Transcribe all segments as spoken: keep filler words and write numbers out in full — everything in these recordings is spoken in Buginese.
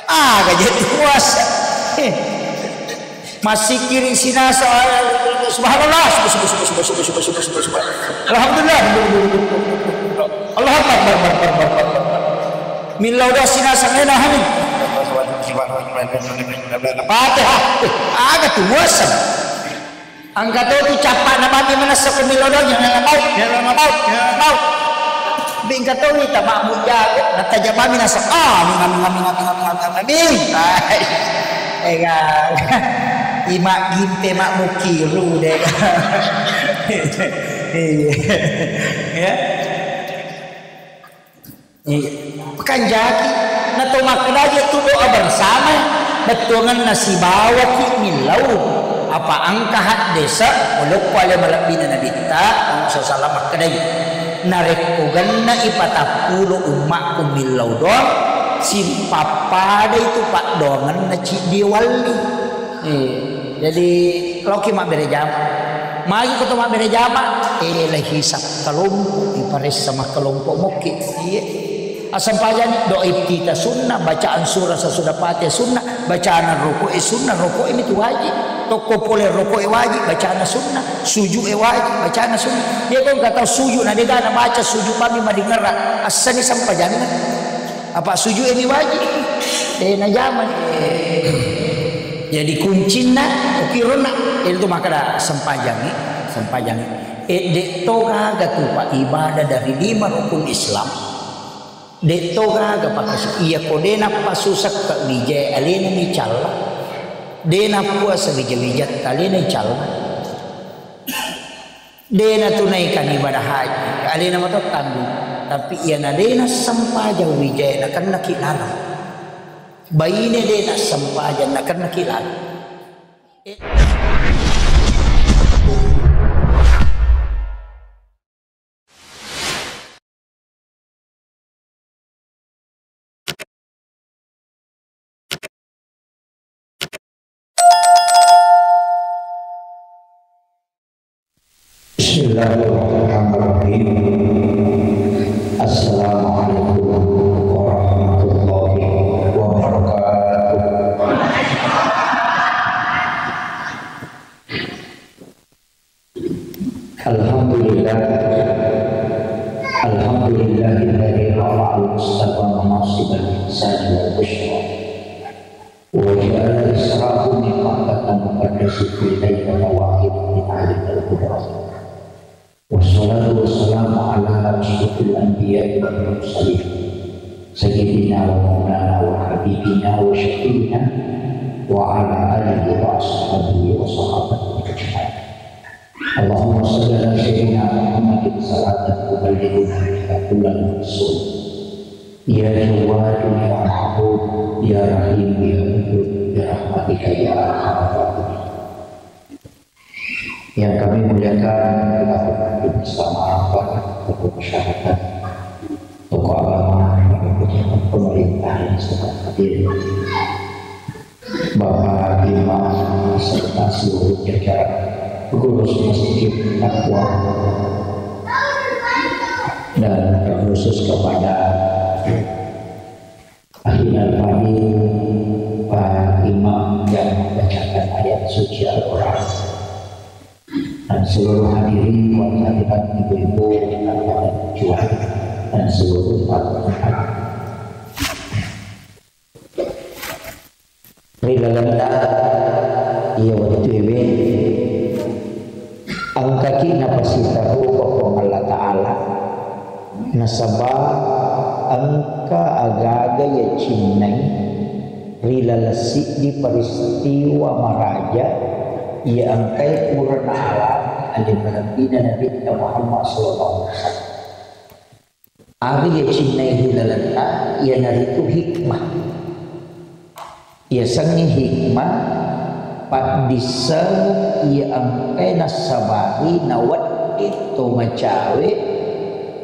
Aga je tu puasa. Eh. Massikkiri sinasa, subhanallah, subhanallah, subhanallah, subhanallah, subhanallah. Alhamdulillah. Allahu Akbar, Akbar, Akbar, Akbar, Akbar. Millau doang sinasa, eh, nah, amin. Fatihah. Eh, aga tu puasa. Engka to tu cappa'na mami manessa ko millau doang, ya Allah, mau, ya Allah, mau, ya Allah, mau. Tapi engka to wita mabbu jago, natajang mami nasa, ah, amin, amin, amin, amin, amin, amin, amin. Ai. Ega. Ima gimpe mak mukiru de. Iya. Ya. Iya. Kanjaki, na to makkedaje tu doa bersama, bettuanganna sibawaki millau, apa engka haddese, olokko ale malebbina Nabitta, Muhammad sallallahu alaihi wasallam makkedai, narekko genna ipatappulo ummakku millau doang, sipappada itu paddoanganna ciddi walli. Eh, jadi, loki mabbere jama. Magi ko to mabbere jama, eh, la hisab kalompo, iparessa makkalompo mokki. Iya. Asempajang doa iftitah sunnah, bacaan surah sesudah Fatihah sunnah, bacaan rokok e sunnah, rokok e mitu wajib. Tokko pole rokok e wajib, bacaan sunnah, sujud e wajib, bacaan sunnah. Dia ko engka tau sujud, na dega na baca sujud mami madingera, assani sempajanna. Apa sujud ini wajib? Eh, najama. Jadi kuncinna, ukironna, itu maka ada sempajangi, sempajangi. Eh, de to gaga tu, Pak, ibadah dari lima rukun Islam. De to gaga, Pak, iya ko de napasusa ke wijai alena ni calla. De napuasa wija-wija alena calla. De natunaikan ibadah haji, alena mato tanggung. Tapi iyana de nassempajang wijae, nakennaki laleng. Baine de nassempajang, nakennaki laleng. Bismillahirrahmanirrahim. Assalamualaikum warahmatullahi wabarakatuh. Alhamdulillah. Alhamdulillahilladzi rafa'al mustafa manasibal ihsani wal busyra. Wa ja'ala israhu min Makkah muqaddasi fi lailatin wahidatin alimul qudra. Wassalatu wassalamu ala asyrafil anbiya'i wal mursalin. Sayyidina wa maulana wa habibina wa syafi'ina wa ala alihi wa ashabihi wa sahabatihi ajma'in. Allahumma salli ala sayyidina Muhammadin salatan tuballighuna biha kullal maqsud. Ya Jawwadu ya Mahbub, ya Rahim ya Wadud, bi rahmatika ya arhamar rahimin. Yang kami muliakan, kita hormati bersama para tokoh masyarakat, tokoh agama, para pejabat pemerintah yang sedang hadir. Bapak Imam beserta seluruh jajaran pengurus Masjid Taqwa dan terkhusus kepada Akhil Al-Fadil, Pak Imam yang membacakan ayat suci Al-Quran dan seluruh hadirin wal hadirat ibu-ibu dan bapak jual dan seluruh para Ri lalenna iya wettuewe, engkaki napasitarupa Puang Allah Ta'ala, nasaba engka agaga yacinnai ri laleng siddi peristiwa maraja iya engkae pura naalami ale malebbina Nabitta Muhammad sallallahu alaihi wasallam. Aga yacinnai ri lalenna, iyanaritu hikmah. Yasengnge hikmah, paddissengeng iya engkae nassabari nawedding to macawe,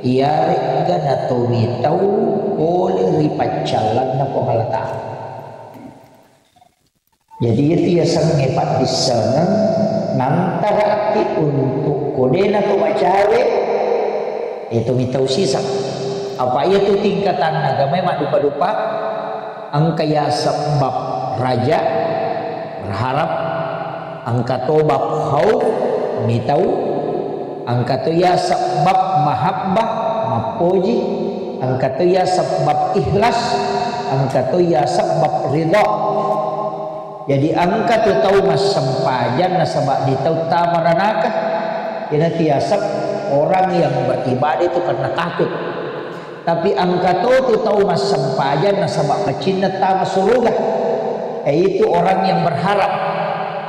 iyaregga natomitau pole ri paccallanna Puang Allah Ta'ala. Jadi, iyatu yasengnge paddissengeng nantaraki untuk kodena to macawe, itu mitau sisa. Apa iyatu tingkatanna agamae maddupa-dupa? Engka yaseng bab raja, berharap, engka to bab khauf, mitau, engka to yaseng bab mahabbah, mappoji, engka to yaseng bab ikhlas, engka to yaseng bab ridha. Jadi engka tu tau massempajang nasaba di tau tama ranaka. Ina tu yaseng orang yang beribadah itu karena takut. Tapi engka to tu tau massempajang nasaba macinna tama suruga. Yaitu orang yang berharap.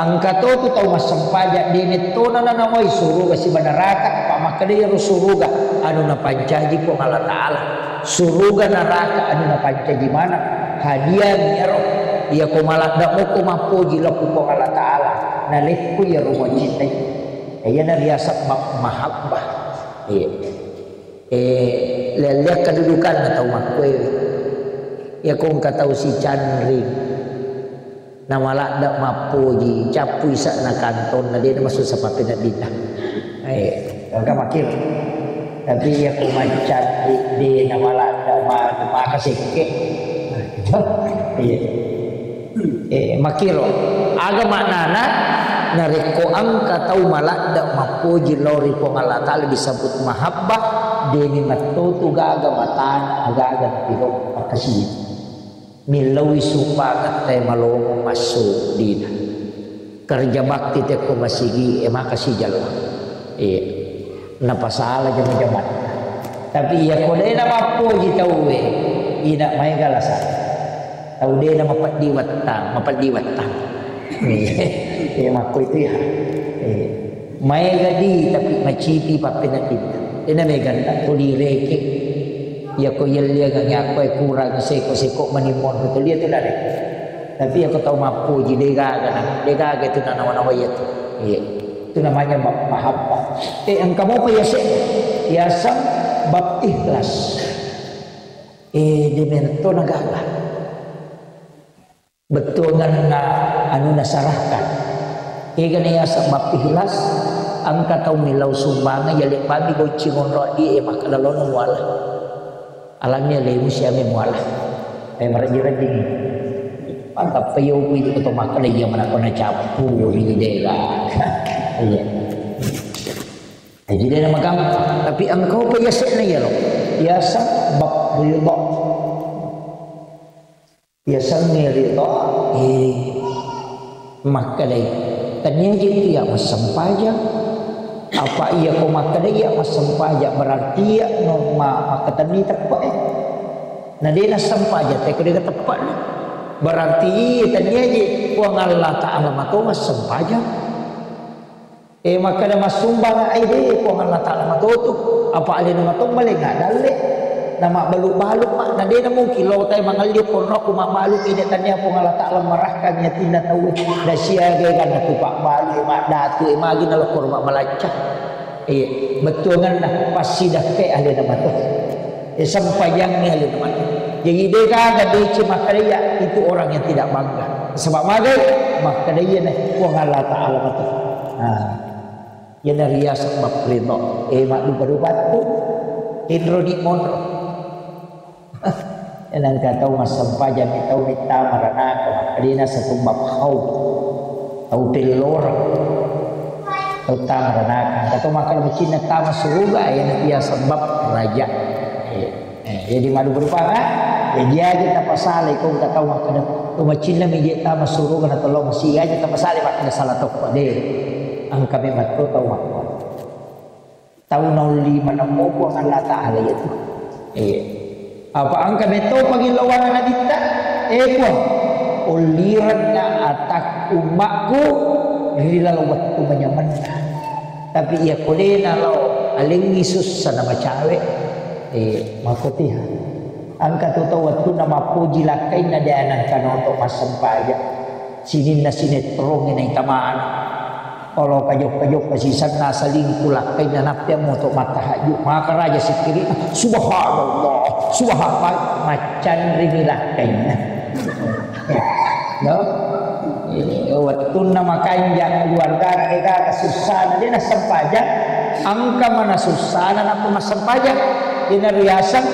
Engka to tu tau massempajang de mettona nanawai suruga siba naraka, apa makkeda iyaro suruga anu napancaji Puang Allah Ta'ala. Suruga naraka anu napancaji mana? Hadiah iyaro. Iya ko maladda moko mappoji lao ku Puang Allah Ta'ala. Nalekku iyaro macintai. Iyana riaseng ma-, mahabbah. Iya. Eh, lea-lea kedudukanna tau makkuewe. Iya ko engka tau sicanring. Namaladda mappoji, cappui ise'na kantonna, de namasussa pappeneddinna. Eh, engka makkiro. Tapi iya ko macanri de namaladda ma-, maka sekke. Iya. Eh, makkiro. Aga maknana? Narekko engka tau maladda mappoji lao ri Puang Allah Ta'ala disebut mahabbah, deni mattotu gaga matana, agaga napiro makkasiwiang. Millaui sumbangatta e malomo massu dina. Kerja bakti tekko masigi e maka sijalla. Iya. Napasala jama-jamatta. Tapi iya ko de namappoji tauwe, ina maega lasa. Tau de namapeddi wattang, mapeddi wattang. Iya, makko itu ya. Iya. Maega di tapi macipi pappeneddinna. Dena meganna ko direke. Iya ko yelliangengngi akkoe kurang seko-seko mani monro tu lia tu nareke. Tapi iya ko tau mappoji degaga na, degaga itu nanawa-nawa iya tu. Iya. Itu namanya ma-, mahabbah. Eh, engka mopa yaseng. Yaseng bab ikhlas. Eh, de metto na gaga. Bettuanganna anu nasarahkan. Kegana yaseng bab ikhlas, engka tau millau sumbangan, yalebbangi goncing onrong di, eh, makkeda lona muala. Alami alemu siame muala. Eh, marejji-rejjingi. Mantap, peyoku itu keto makkeda iya mana kona campuri dega. Iya. Jadi de namagampang, tapi engkau pa yaseng na yaro. Yaseng bab ridha. Yasengnge ridha, eh, makkedai, tania je iya massempajang. Apa iya ko makkedai iya massempajang, berarti iya no ma-, makkatenni teppe e. Na de nassempajang, te ko de teppe ni. Berarti iya tania je Puang Allah Ta'ala mato massempajang. Eh, makkeda massumbang ai de Puang Allah Ta'ala matotu. Apa alena matomma lengnga dalle. Na mabbalu-balu ma, na de na mungkin lo tai mangelli konrokku mabbalu ide tania Puang Allah Ta'ala marahkan yatinna tauwe. Na siaga ganna tu pabbalu e maddatu e magi na lokko ro mabbalacca. Iya, bettuanganna passidakkai alena mato. Eh, sempajangngi alena matu. Jadi de gaga deceng makkedai itu orang yang tidak bangga. Sebab magai makkedai na Puang Allah Ta'ala matu. Nah, iyana riaseng mapperidho. Eh, maddupa-dupa tu. Inro di monro. Nangka tau massempajang mi tau mittama ranaka, makkedai naseng bab khauf. Tau pelloreng. Tau tama ranaka. Engka to makkeda macinna tama suruga, iyana iya sebab raja. Eh, eh, jadi madu berupa kan? Jadi aja tapasala iko engka tau makkeda to macinna mi je tama suruga na tolong si aja tapasala makkeda salah toppa de. Engka memang to tau makkeda. Tau naulli manemmo Puang Allah Ta'ala iyatu. Iya. Apa engka metto pagillauanna Nabitta? Eh, Puang, ullirenna atakku, ummakku ri laleng wettu manyamenna. Tapi iya ko de nalao alengngi sussa na macawe. Eh, makkotiha. Engka tu tau wettunna mappoji lakkainna de nengka noto massempajang. Sininna sinetrongnge naitamana. Olo kajokka-jokka sisenna selingkuh lakkainna nappia moto mattahajju. Maka raja sikkiri, "Subhanallah, subhanallah." Maccanrimi lakkainna. No? Eh, wettunna makanja keluarga, ega sussana, de nassempajang. Engka mana sussana nappa massempajang. Dena riaseng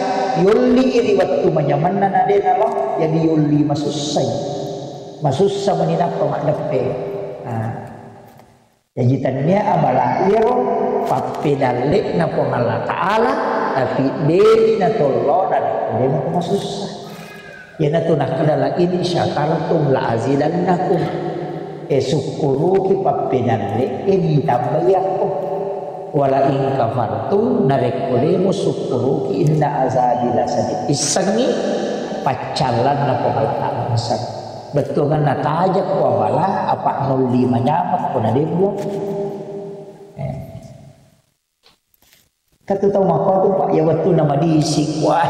yolli ri wettu manyamenna na de nalo. jadi yolli masussai. Masussa mani nappa maddeppe. Nah, jaji tennia abala iyaro pappedalle'na Puang Allah Ta'ala, tapi de'ni natollo narekko de' nako masussa. Iyanatu nakkeda, "La in syakartum la azidannakum." E, sukkuruki pappedalle e, mitambai akko. "Wala in kafartum," narekko de' musukkuruki, "inna azabi lasadid." Issengngi paccallanna Puang Allah Ta'ala. Misal, bettuanna tajak ko abala, apa nolli manyameng ko na de' buang. Eh. Katu tau makkuatu, Pak, iya wettunna madising, wah,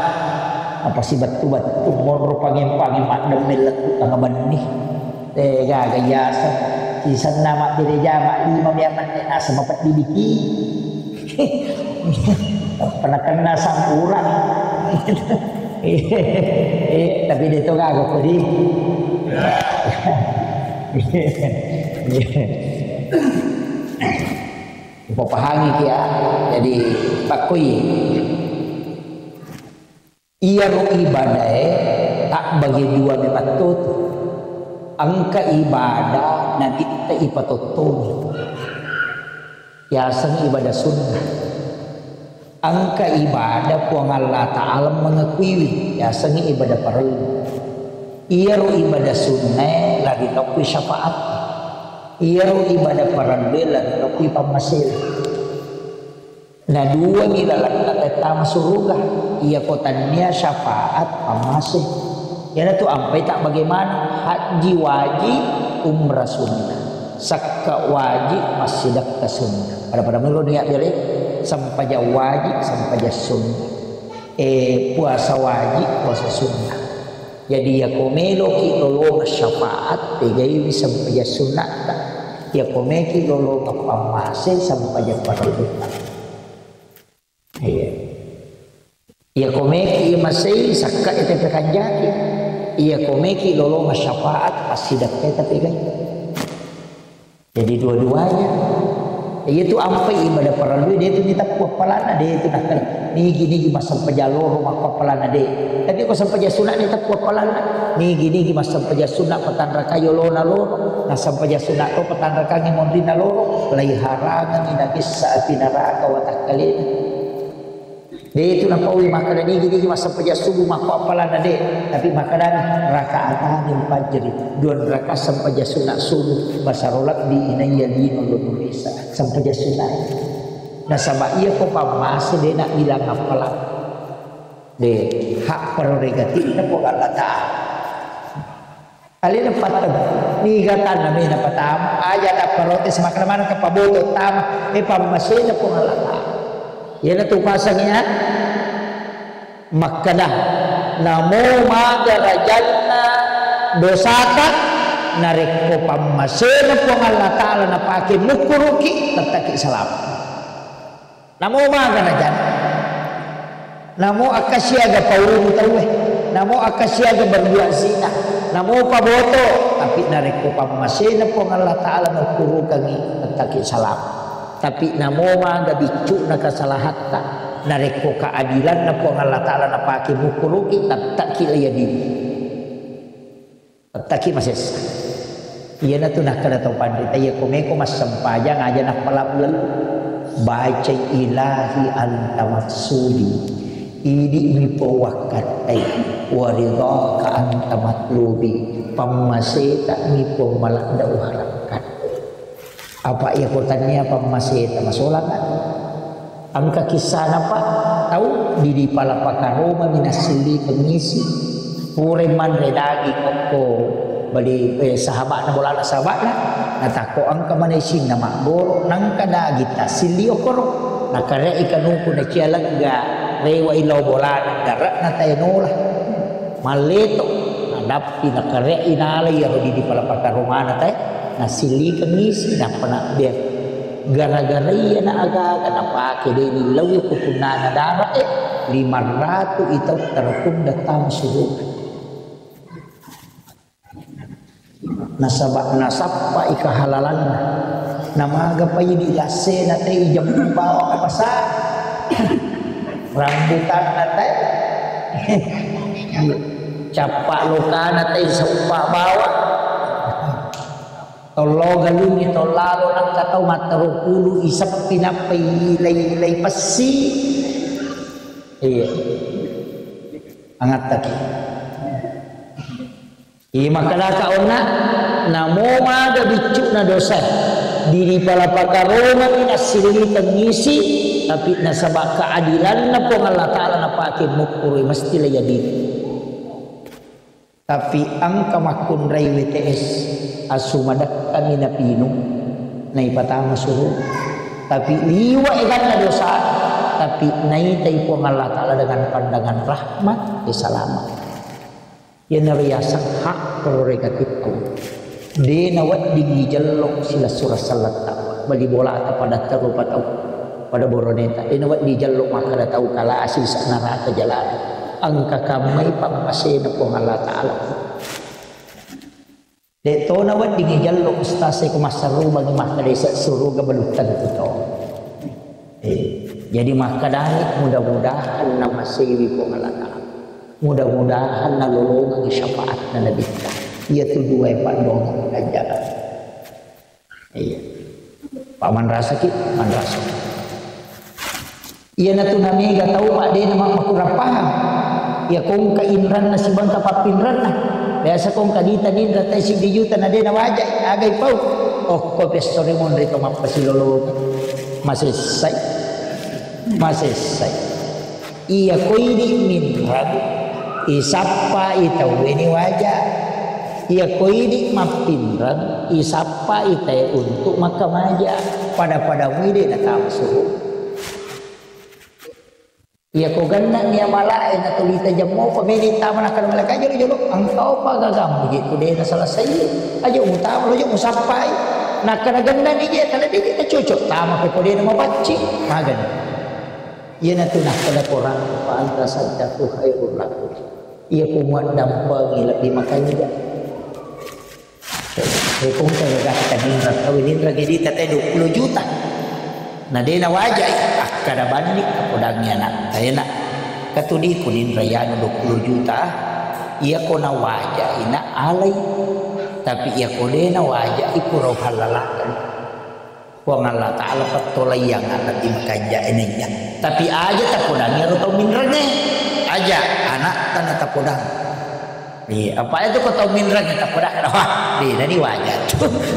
apa sibettu-bettu, monro pangeng-pangeng maddemme lettu tengah benni. Eh, gaga yaseng. Sisenna mabbere jama lima mia menne, naseng mapeddi diki. Pernah kena sampuran. Eh, tapi de' to gaga kodi. Upapahangi ki ya. Jadi, pakkoi iyaro ibadae tabbagi dua memetto tu. Engka ibadah nabitta ipatottongi. Yaseng ibadah sunnah. Engka ibadah Puang Allah Ta'ala mengakuiwi, yasengngi ibadah parellu. Iyaro ibadah sunnae lari tokki syafaat. Iyaro ibadah parellue lari tokki pammasena. Na duami lalenna tettama suruga, iyako tannia syafaat pammase. Iyanatu ampai tak bagaimana haji wajib, umrah sunnah. Sakka wajib, massidakka sunnah. Pada-pada melo niat bere, sempajang wajib, sempajang sunnah. Eh, puasa wajib, puasa sunnah. Jadi, iyako meloki lolongeng syafaat, pegaiwi sempajang sunnatta. Iyako meki lolongeng pammase, sempajang parellutta. Iya. Iyako meki masei, sakka ete pekanjaki. Iyako meki lolongeng syafaat, passidakkae tapegai. Jadi dua-duanya. Iyatu ampai ibadah parellu, de' tu niteppu appalanna, de' tu nakkeda, "Nigi-nigi massempajang loro makko appalanna," de'. Tapi ko sempajang sunna niteppu appalanna, "Nigi-nigi massempajang sunna patanrakai olona loro, nassempajang sunna to patanrakangi monrinna loro, laiharangengi nabissa api naraka watakkalena." De' tu napaui makkeda, "Nigi-nigi massempajang subuh makko appalanna," de'. Tapi makkedani, "Rakaatani fajri," dua rakaat sempajang sunna subuh, basaro lebbi inaiya lino lolorisa sempajang sunna. Nasaba iyako pammase de' nabilang appalang. De', hak prerogatifna Puang Allah Ta'ala. Alena patteng, niga tanna mena patama, aja tapparotes, makkeda maneng ka paboto tama, e pammasena Puang Allah Ta'ala. Iyana tu pasang ya, makkeda, namo maga rajanna dosata, narekko pammasena Puang Allah Ta'ala napake mukkuruki, tettaki salama. Namo maga najana. Namo akkasiaga pauru tauwe. Namo akkasiaga berbuat zina. Namo paboto. Tapi narekko pammasena Puang Allah Ta'ala mukkurukangi, tettaki salama. Tapi namo maga biccu'na kesalahatta, narekko keadilanna Puang Allah Ta'ala napake mukkuruki, tettaki laiadili. Tettaki masessa. Iyanatu nakkeda tau panrita, iyako meko massempajang aja nappalabu-labu. Bacai, "Ilahi anta maksudi, idi'mi Puang wakkattai, wa ridhaka anta matlubi, pammaseta'mi Puang maladda uharapkan." Apa iyako tannia pammaseta masolata? Engka kissana, Pak, tau di, di Palapa Karomami nassilli pengisi, pura manre daging okko bali, eh, sahaba'na, bolana sahaba'na, natakko engka manesinna maggoro, nangka daging tassilli okkoro, nakare'i kanuku nacia legga, rewai lao bolana, dare'na tae nola. Malleto, nadappi, nakare'i nala iyaro di, di Palapa Karomana tae, nasillikeng isi, nappa nabbea. Gara-gara iyana aga-aga napake de' nillau ko punnana dara'e, lima ratu i tau tertunda tama suruga. Nasaba nasappai kehalalanna. Namaga pa idi lassena te ijammu bawang pasar. Rambutanna te. Cappa lokana tai sauppa bawa. Tollo galungi tollalo nangka tau mattaro pulu iseppi nappai lai, lai pessi. Iya. Angattaki. Iya, makkedaka onna, namo maga biccu'na dosa, diripalapakaromani nassilikeng isi, tapi nasaba keadilanna Puang Allah Ta'ala napake mukkurui, mesti la jadi. Tapi engka makkunrai W T S, asu madekkani napinung, naipatama suruga. Tapi liwa eganna dosa, tapi naitai Puang Allah Ta'ala dengan pandangan rahmat, ya selamat. Iyanaro yaseng hak prerogatif Allah. De naweddingngi jello silessureng selletta. Bali bolata pada terru patau. Pada boroneta. De nawedding jello makkeda tau kala asil sa neraka jalana. Engka kammai pappasena Puang Allah Ta'ala. De to naweddingngi jello ustaz e ko massarubangi makkeda ise suruga belum tentu to. Eh, jadi makkedani mudah-mudahan namasewi Puang Allah Ta'ala. Mudah-mudahan nalolongengi syafaatna Nabitta. Iyatu duae paddoangeng ganjaran. Iya. Pak manrasaki, manrasaki. Iyanatu namega tau, Pak, de na ma-, makurang paham. Iya ko engka inranna sibangka pappinranna. Biasa ko engka dita ninra tai siddi juta na de nawajai, agai pau. Oh, ko pessori monri to mappasilolongang. Masessai. Masessai. Iya ko idi minrang, isappai tauwe ni waja. Iya ko idi mappinrang, isappai tae untuk makkamaja. Pada-pada muide na tau suruh. Iya ko ganna ni amalae na tulita jammo pameni tama nakkada malaka jolo-jolo, engkau pa gagamu je ko de na selesai. Aja utama lo je musappai. Nakkada ganna ni je, kada de je cocok tama ko de na mapaccing. Magani. Iyanatu nakkeda Quran, "Fa anta saddaqu khairul lakum." Iya ko muaddampengi lebbi makanja. Rekong kegagatta ninra tau ninra jadi tete dua puluh juta. Na de nawajai, akkada banni, apodangi anak, taena. Katudi ku ninra yanu dua puluh juta, iya ko nawajai na alai. Tapi iya ko de nawajai pura halalakan. Puang Allah Ta'ala pettolaiang anak di makanja enenya. Tapi aja tapodangi ero tau minrenge. Aja anak tana tapodang. Iya, apa itu ko tau minrenge tapodang? Wah, de nani wajar.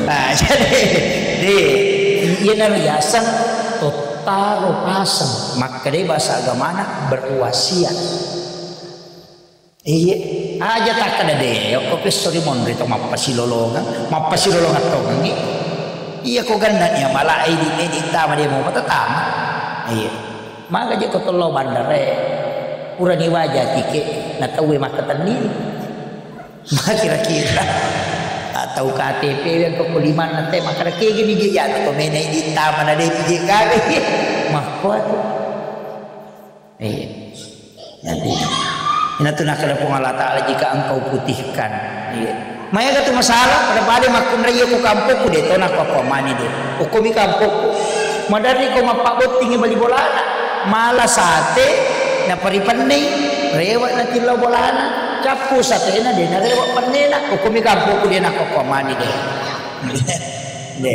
Nah, jadi, de, iya naro yaseng tottaro paseng. Makkeda bahasa agamana berwasiat. Iya, aja takkeda de, okko pesso ri monri to mappasilolongang, mappasilolongang tongengi. Iya ko ganna iya malae di, di tama de mau matatama. Iya. Maga je ko tello bandare. Purani waja tike na tauwe makkatenni. Makira-kira. Atau K T P yang ko limanna te makkeda kegini je ya to mena di tama na de je gaga. Makkuat. Iya. Jadi, inatu nakkeda Puang Allah Ta'ala, "Jika engkau putihkan." Iya. Maega tu masalah, pada-pada makkunrai ko kampokku de, to nakko mani de. Ukumi kampokku. Maderri ko mappabbottingi bali bolana. Mala sate, naparipennei, rewa natillau bolana. Cappu satena de, narewa pennena. Ukumi kampokku de nakko mani de. De.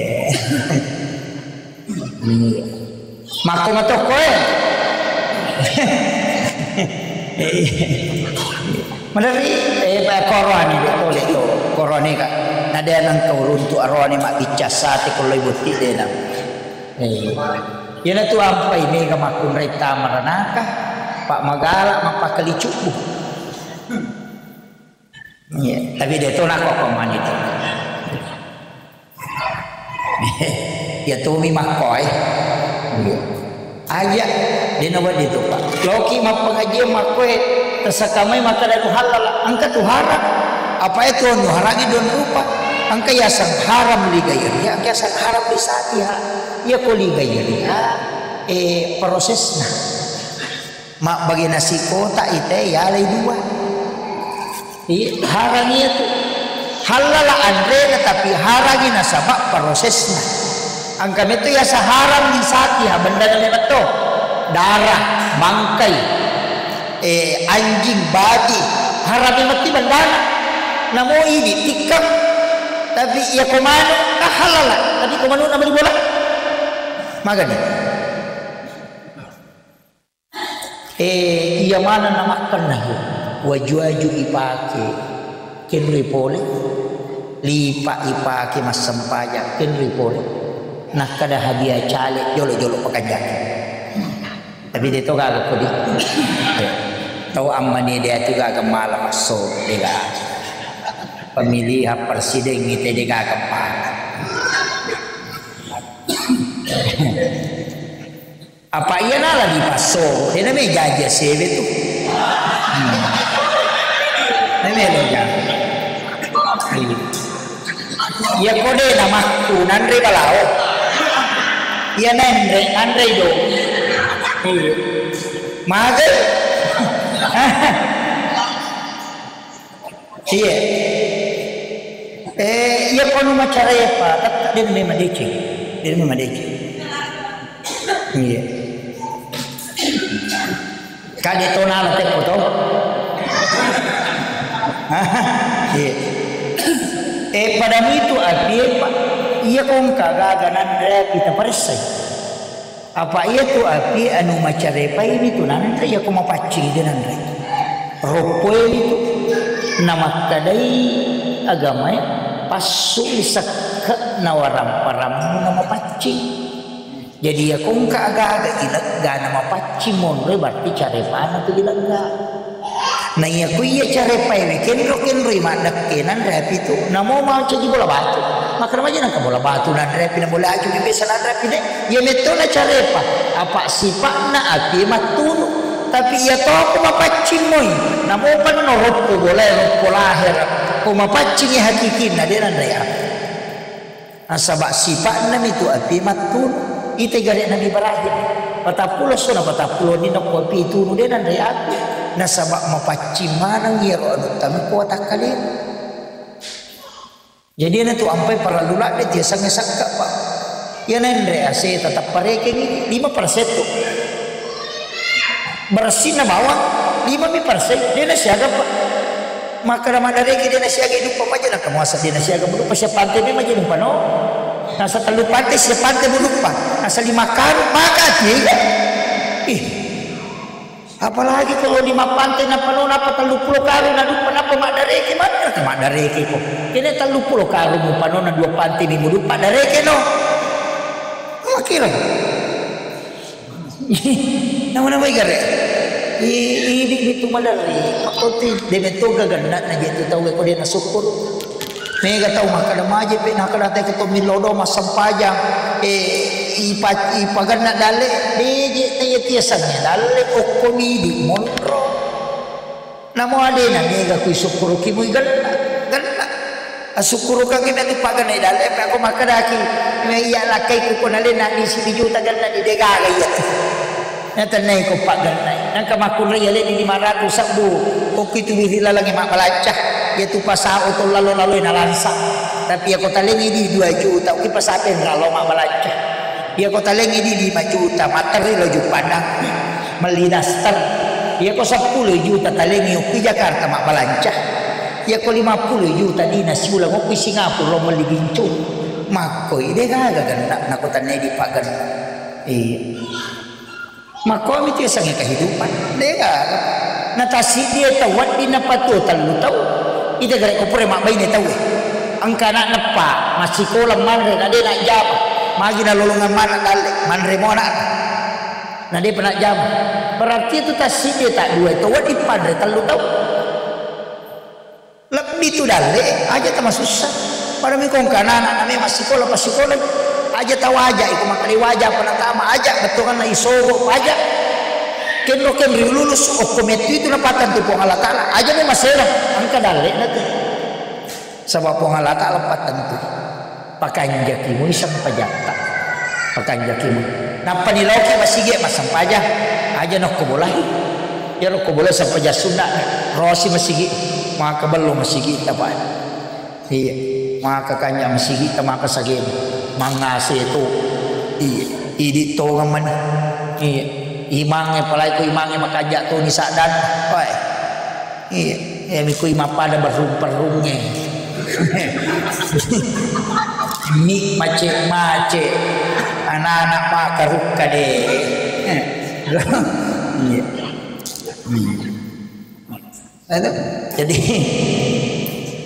Iya. Makko matokko e. Maderri, eh, koroani de pole to. Koroani ka. Nade nang kau runtu aroani mabbicca sate ko loi botti de na. Eh. Iyana tu ampai mega makkunrai tama ranaka, Pak Magala mappakali cubbu. Iya, tapi de to nako ko mani de. Ya tumi makkoe. Iya. Aja de na wedding tu, Pak. Loki mappengajian makkoe, tesakamai makkada nu halal, engka tu haram. Apa itu nu harangi don rupa? Engka yaseng haram li gairiha, engka yaseng haram li satiha. Iya ko li gairiha, eh, prosesna. Mabbagi nasi kotak ite yalai dua. Iya, harang iya tu. Hallala anrena tapi harangi nasaba prosesna. Engka metu yasa harang di satiha bendana memetto. Darah, bangkai, eh, anjing, babi, Harami matti bendana. Namo idi tikkang. Tapi iya ko manu, ah, halala. Tapi ko manu nama di bola. Magani. Eh, iya maneng namakkenna, waju-waju ipake, kenroi pole, lipa ipake massempajang, kenroi pole. Nakkada hadiah caleg, jolo-jolo pakanjaki. Tapi de to gaga kodi. Tau ammani de atu gaga mala masso, de gaga. Pemilihan presiden ite de gaga mala. Apa iya nala dipasso, dena me jaji asewe tu. Hmm. Dena me lo jaji. Iya. Iya ko de namakku, nanre balao. Iya nanre, nanre do. Iya. Mage. Iya. Eh, iya ko anu macarepa, tette de memang madeceng. De memang madeceng. Iya. Kade to nala teppo to. Iya. Eh, pada mitu apie, Pak. Iya ko engka gaga nanre api taparessai. Apa iya tu api anu macarepai mi tu nanre, iya ko mapaccing de nanre. Roppoe mi tu. Namakkadai agamae, passui sekke na warampa-rammu na mapaccing. Jadi iya ko engka aga-aga ilegga na mapaccing monroe, berarti carepana tu ilegga. Na iya ku iya carepaewe kenro-kenroi maddekke nanre api tu, namo mancaji bola batu. Makkeda maja nengka bola batu nanre api, na bola aju biasa nanre api de. Iya metto na carepa, apa sipa'na api mattunu. Tapi iya to ko mapaccing moi, namo penno roppo bola, roppo lahir. Ko mapaccing hakikinna de nanre api. Nasaba sipa'na mi tu api mattunu. Ite gare Nabi Ibrahim. Patappulo esso na patappulo ni nokko api tunu de nanre api. Nasaba mapaccing maneng iyaro anu tami ko watakkalena. Jadi na tu ampai parallu ladde tiasangnge sakka, Pak. Iya nanre ase tetap parekengi lima persen tu. Bersihna bawang lima mi persen, de na siaga, Pak. Makkeda maddareke de na siaga iduppa maja, naka muasa de na siaga muduppa, sia pante me maja mupano. Nasa tellu pante, sia pante muduppa. Nasa lima karung, maka tiga. Ih. Apalagi kalau lima pante napano, napa tellu pulo karung naduppa, napa maddareke, mana naka maddareke ko. Kene tellu pulo karung mupano na dua pante mi muduppa, dareke no. Makira. Nama-nama igare. I, idi itu malerri. Pakoti de metto gaganna na je tu tau ko de na syukur. Mega tau makkeda maje pe, nakkeda te ko to millodo massempajang. Eh, ipa, ipaganna dalle, de je te tiasangnge dalle okko midi monro. Namo alena mega kui sukkuruki mui gella, gella. Asukkurukangngi matu paganai dalle, pe ako makkedaki, me iya lakkai ku kona lena di sijuta gella di degaga iya tu. Natennai ko pagennai. Nangka makkunrai aleni lima ratus sebbu. Okki tu wiri lalangi mabbalanca. Iya tu pasao to lalo-lalo na lansa. Tapi ako talengi di dua juta, okki pasape ralo mabbalanca. Iya ko talengi di lima juta, matterri lo Juppandang. Melli daster. Iya ko seppulo juta talengi okki Jakarta mabbalanca. Iya ko lima puluh juta dina siuleng okki Singapura lo melli bincung. Makkoi de gaga genna nako tennai di pagenna. Iya. Makkomi tu yasengnge kehidupan. De gaga. Na tasiddi tau wedding napatuo tellu tau. Ita gare ko pura mabbaine tau. Engka anak neppa, massikola manre na de najjama. Magi nalolongeng mana dalle, manre mo anak. Na de pernah jama. Berarti itu tasiddi tak dua tau wedding panre tellu tau. Lebbi tu dalle, aja tamasussa. Pada mi kongka anak-anak memang sikola, pasikola. Aja tawaja, iko makkeda waja, apa natama, aja, bettuanna isogo, aja. Kenro kenri lulus, okko mettu itu napatang tu Puang Allah Ta'ala. Aja memang masera, engka dalle na tu. Sebab Puang Allah Ta'ala pattentu. Pakanjaki mui sempajatta. Pakanjaki mui. Nappa ni laoki masigi massempajang. Aja nokko bolai. Iyaro ko bolai sempajang sunna. Rosi masigi. Maka bello masigi tapa. Iya. Maka kanja masigi ta maka sagena. Mangase tu. Iya. Idi tongang mani. Iya. Imangnge palai ko imangnge makanja tu ni saddan. Oi. Iya. Eh, mikui mappada berrung-perrungnge. Mi macet-macet. Anak-anak makarukka deh. Iya. Hmm. Anu, jadi,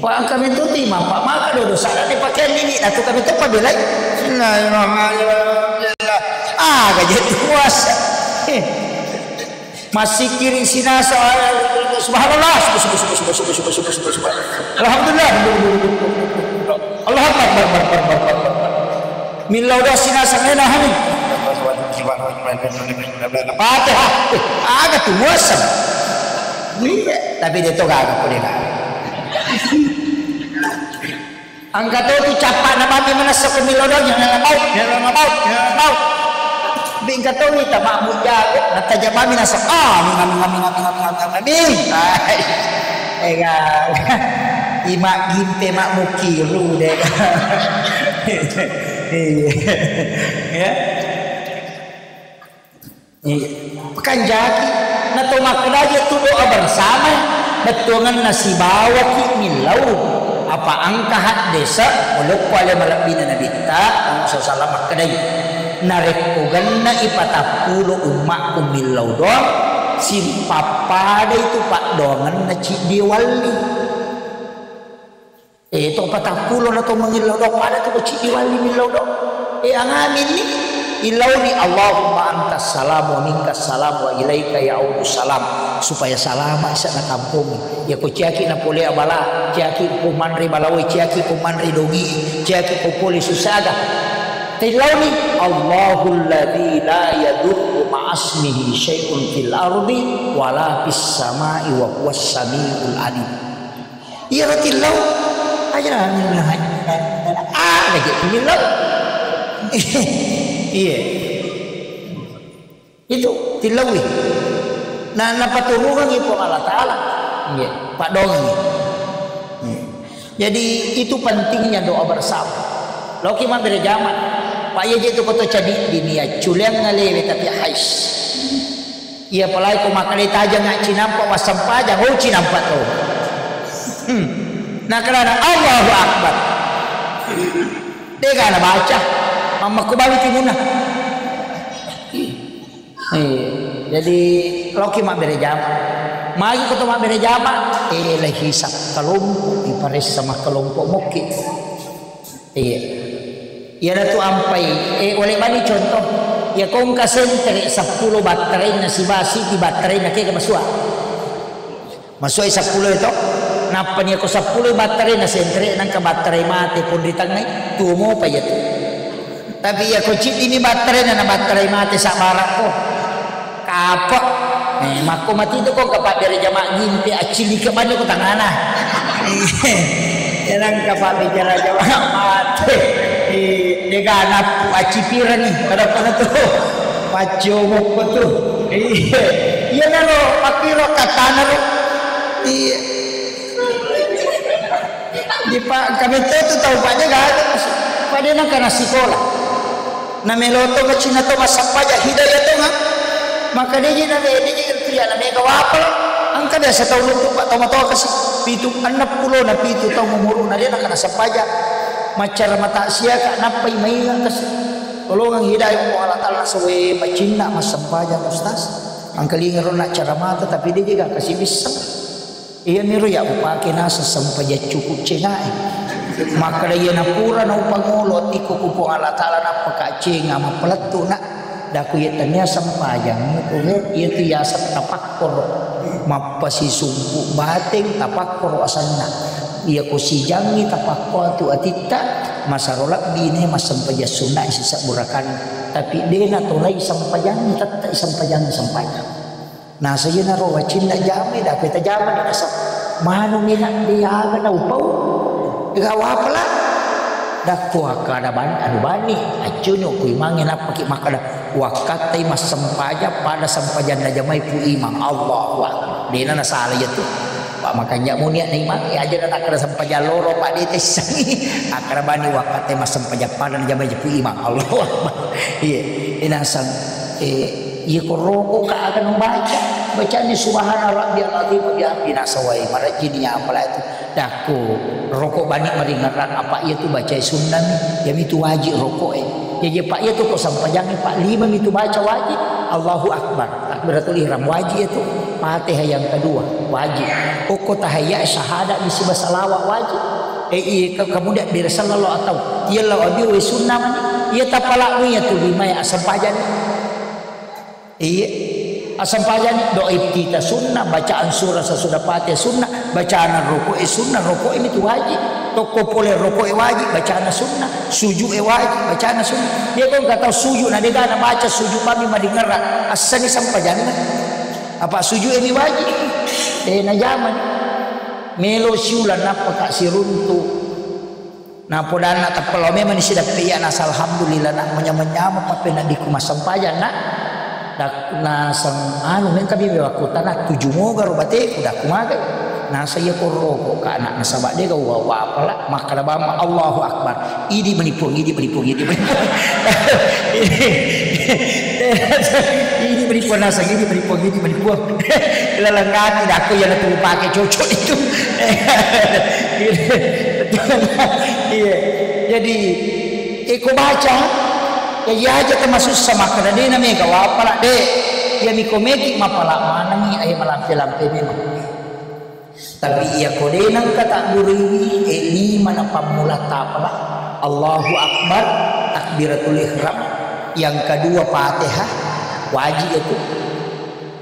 wah, kami tu ti mapa maka dodo sana di pakaian ini, nah, tu kami tu pabelai. Bismillahirrahmanirrahim. Ah, gajet puasa. Eh. Massikiri sinasa, subhanallah, subhanallah, subhanallah, subhanallah, subhanallah, subhanallah. Alhamdulillah. Allahu Akbar, Akbar, Akbar, Akbar, Akbar. Millau doa sinasa, eh, nah, amin. Fatihah. Eh, aga tu muasam. Iya, tapi dia tu gaga, kau dia gaga. Engka to tu cappa'na mami manessa ko millau doang, jangan mau, jangan mau, jangan mau. Tapi engka to wita mabbu jago, natajang mami nasa, ah, ming, ming, ming. Ai, ega, ima gimpe mak mukiru deh. Iya. Ya. Iya. Kan jaki, na to makkedaje tu doa bersama, bettuanganna sibawaki millau. Apa engka haddese, olokko ale malebbina Nabitta, Muhammad sallallahu alaihi wasallam makkedai, narekko genna ipatappulo ummakku millau doang, sipappadai tu paddoanganna ciddi walli. Eh, to patappulo na to mangillau do, pada tu ko ciddi walli millau do. Eh, angaminni, illauni, Allahumma antas salam wa minkas salam wa ilaika ya'udus salam, supaya salama isa na kampung. Ya ko ciaki na pole abala, ciaki ko manre balawai, ciaki ko manre dongi, ciaki ko pole susaga. Tillauni, Allahul ladzi la yadurru ma'asmihi syai'un fil ardi wala fis sama'i wa huwas samiul alim. Iyaro tillau. Aja lah, ah, lagi tillau. Iya. Itu tillaui. Nah, napaturungangi Puang Allah Ta'ala. Iya, padongangi. Iya. Jadi, itu pentingnya doa bersama. Loki mabbere jama. Pak, iya je tu koto cadi dunia, culiang ngalewe tapi hais. Iya, apalagi ko makkeda tajang cinampa massempajang, oh, cinampa to. Hmm. Nah, karena Allahu Akbar. Dega na baca. Mamma ko bawi timunna. Iya. Jadi, loki mabbere jama. Magi ko to mabbere jama, eh, lagi hisap kelompok, iparessa makkelompok mokki. Iya. Iyanatu ampai, eh, oleh mani contoh, ya kongka sentere seppulo batterainna siba siti batterainna kega masua. Masuai seppulo itu, nappa ni ko seppulo batterainna sentere nangka batterai mate pun ritangngai, tuo mopa iya tu. Tapi iya ko ciddini batterainna na batterai mate sabbarakko. Kapok. Eh, makko mati tu ko kapabbere jama gimpe accilike bani ko tangana. Ya nangka pabbicara jama mate. Eh, dega nappu accipirani pada pada tu. Paccio mokko tu. Iya. Iya naro pakkiro katana ro. Iya. Di pa-, kami to tu tau pada gaga. Pada nangka na sikola. Na melo to macina to massappaja hidayah to nga. Maka deje na me-, deje tu ya na mega wapal. Engka biasa tau nuntu pak tau matoa kasi. Pitu, enam pulo na pitu tau umuru na dia nangka na sappaja. Maccara mata sia ka nappai mainga kasi. Tolongang hidayah Allah Ta'ala sewe macinna massappaja ustaz. Angkalinga ro na cara mata tapi deje ga kasi bisa. Iya miro ya upake naseng sempajang cukup cengae. Makkeda iya napura na upangolo tikko ku Puang Allah Ta'ala nappa ka cenga mappalettu na. Daku iya tania sempajang muko he, iya tu yaseng tapakkoro. Mappasisubbu bateng tapakkoro asanna. Iya ko sijangi tapakkoro tu atitta, masaro lebbi ne massempajang sunna sisebbu rakanna. Tapi dena tolai sempajangi, tette sempajangi sempajang. Nasa iyanaro wacinna jamai, daku tajamani nasa manumi na de aga na upau. Ega wapala. Dakko akkada bani, anu bani, accuni okko imangnge nappaki makkada, wakkattai massempajang pada sempajang najamai pu imang. Allahu Akbar. Dena nasala iyatu. Pak makanja munia na imang, ya aja na takkada sempajang loro, Pak, de tessangi. Akkada bani wakkattai massempajang pada najamai pu imang. Allahu Akbar. Iya, inasang, eh, iya koroko ka aga nubaca. Bacani subhana rabbiyal azim wa bihamdi, nasawai marajini apala itu. Dakku rokok bani maringerang, apa iya tu bacai sunnah mi, iya mi tu wajib rokok e. Jadi pak iya tu ko sampajangi pak lima mi tu baca wajib. Allahu Akbar, takbiratul ihram wajib itu. Fatihah yang kedua wajib. Okko tahiyat syahadat bisi basalawat wajib. Eh iya ke-, kemudian dari sallallahu atau iya lau abi we sunnah mani. Iya tapala iya tu lima ya sampajangi. Iya. Assampajani doa iftitah sunnah, bacaan surah sesudah Fatihah sunnah, bacaan rukuk e sunnah, rukuk e itu wajib. Tokko pole rukuk e wajib, bacaan sunnah, sujud e wajib, bacaan sunnah. Dia kau nggak tahu sujud, nah dia gak baca sujud kami madingerra, assani sampajanna. Apa sujud ini wajib? Eh, najaman. Melo siulan napa kak siruntu. Napodanna teppelo memang ni sidappe iya nasa alhamdulillah nak menyameng-nyameng pappeneddikku massempajang nak. Dak-, naseng anu mengka bibi wakku tanah tuju moga ro bateku dakku magai. Nasa iya korroko ka anak nasaba dega wa wapala makkada bamma Allahu Akbar. Idi meni puang, idi meni puang, idi meni puang. Idi meni puang nasa, idi meni puang, idi meni puang. Lalengati dakku iya natu pake cocok itu. Iya. Jadi, iko baca, ya iya aja termasuk sama karena dia namanya gak wapala deh. Ya miko meki mapala manangi ayo malampe-lampe memang. Tapi iya ko deh nang kata gurui, eh lima na pammula tapala. Allahu Akbar, takbiratul ihram, yang kedua Fatihah, wajib itu.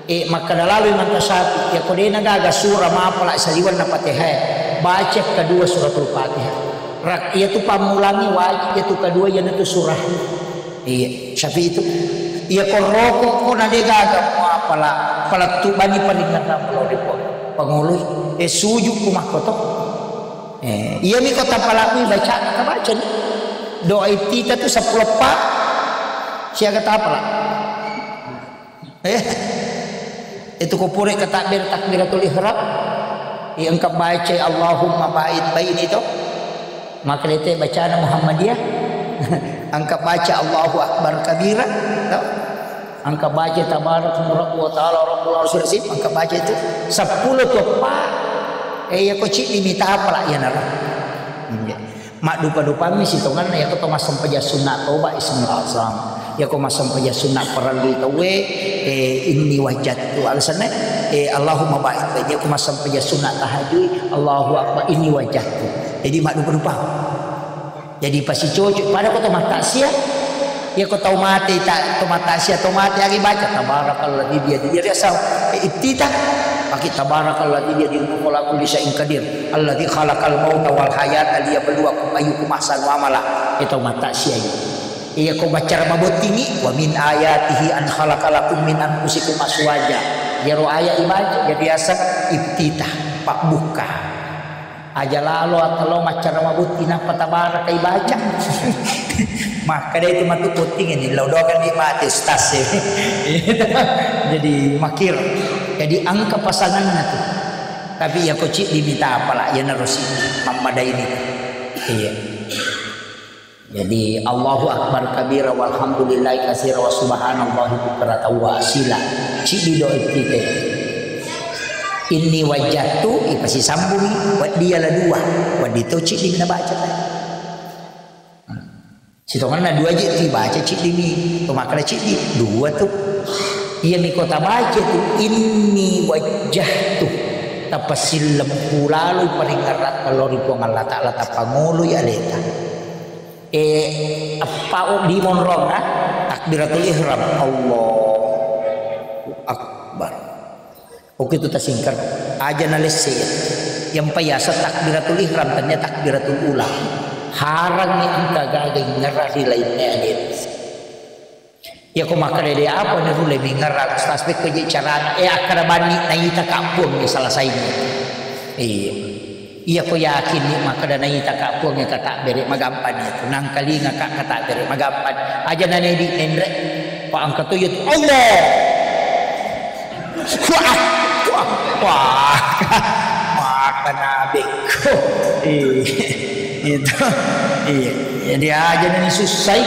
E, makkeda lalo Imam Tasyafi, iya ko dena gaga sura mapala saliwenna Fatihah, baca kedua suratul Fatihah. Rak-, iya tu pammulangi wajib, iya tu kedua iya tu surah. Iya, Syafi'i itu. Iya ko roko ko na de gaga mapala, palettu bani paringerang pangoloi. E, sujud ku makkoto. E, iya mi ko tapalakui baca, ka baca ni. Doa iftitah tu seppulo pa. Siaga tapala. Eh, itu ko pura ke takbir, takbiratul ihram, iya engka baca Allahumma ba'id baini to, maka dete bacana Muhammadiyah, engka baca Allahu Akbar kabira to, engka baca tabarak rabbu wa ta'ala rabbul arsyil azim, engka baca itu seppulo toppa, eh, iya ko ciddi mita apala iya nara. Iya. Maddupa-dupammi sitongenna, iyako to massempajang sunna toba ismul azam. Iyako massempajang sunna parellui tauwe, eh, inni wajjahtu. Alasanna, eh, Allahumma ba'id baini. Iyako massempajang sunna tahajjui, Allahu akbar, inni wajjahtu. Jadi maddupa-dupa. Jadi pasicoco, pada ko to mattaksiah, Iya ko tau mate, ta-, tau mattaksiah, tau mate, agi baca, "Tabarakalladzi biyadihi." Iya riasau, eh, iftitah. Pake, "Tabarakalladzi biyadihil mulku wa huwa ala kulli syai'in qadir. Alladzi khalaqal mauta wal hayata liyabluwakum ayyukum ahsanu amala." Eh, tau mattaksiah iya. Iya ko bacara mabottingi, "Wa min ayatihi an khalaqa lakum min anfusikum azwaja." Iyaro ayat ibaca, iya riaseng iftitah, pabbukka. Aja lalo atau lo maccara mabutti nappa tabaraka ibaca. Makkeda itu matu putting ini, lo doang di mati stas ya. Jadi makir. Jadi angka pasanganna tu. Tapi iya ko ciddi mita apala, iya naro siddi, mammadai ni. Iya. Jadi, Allahu akbar kabira walhamdulillahi katsira wa subhanallahi bukratan wa asila. Ciddi doa iftitah. Inni wajjahtu, ipasisambungi, wedding iya la dua. Wedding to ciddi nabaca. Sitongenna dua ji tu ibaca ciddi mi. To makkeda ciddi, dua tu. Iya mi ko tabaca tu, inni wajjahtu. Tapasilleng pulaloi paringerratta lao ri Puang Allah Ta'ala, tapangoloi aleta. Eh, eppa wedding monrong, ah, takbiratul ihram. Allahu akbar. Oke, itu tasingkat. Aja nalesse. Yang payasa takbiratul ihram, tania takbiratul ula. Harangi engka gaga ingerra ri lainnya, adik. Iya ko makkeda de apa ni rule mingerang, Ustaz, pekko je carana. Eh, akkeda banni naita ka Puang ni selesai ni. Iya. Iya ko yakin ni makkeda naita ka Puang e, kata bere magampang ni tu. Nangkalinga ka kata bere magampang. Aja nane di nenre. Pa engka to iya tu. Allah. Wah, wah, wah, makkeda bekko. Iya, itu. Iya. Jadi aja nani sussai.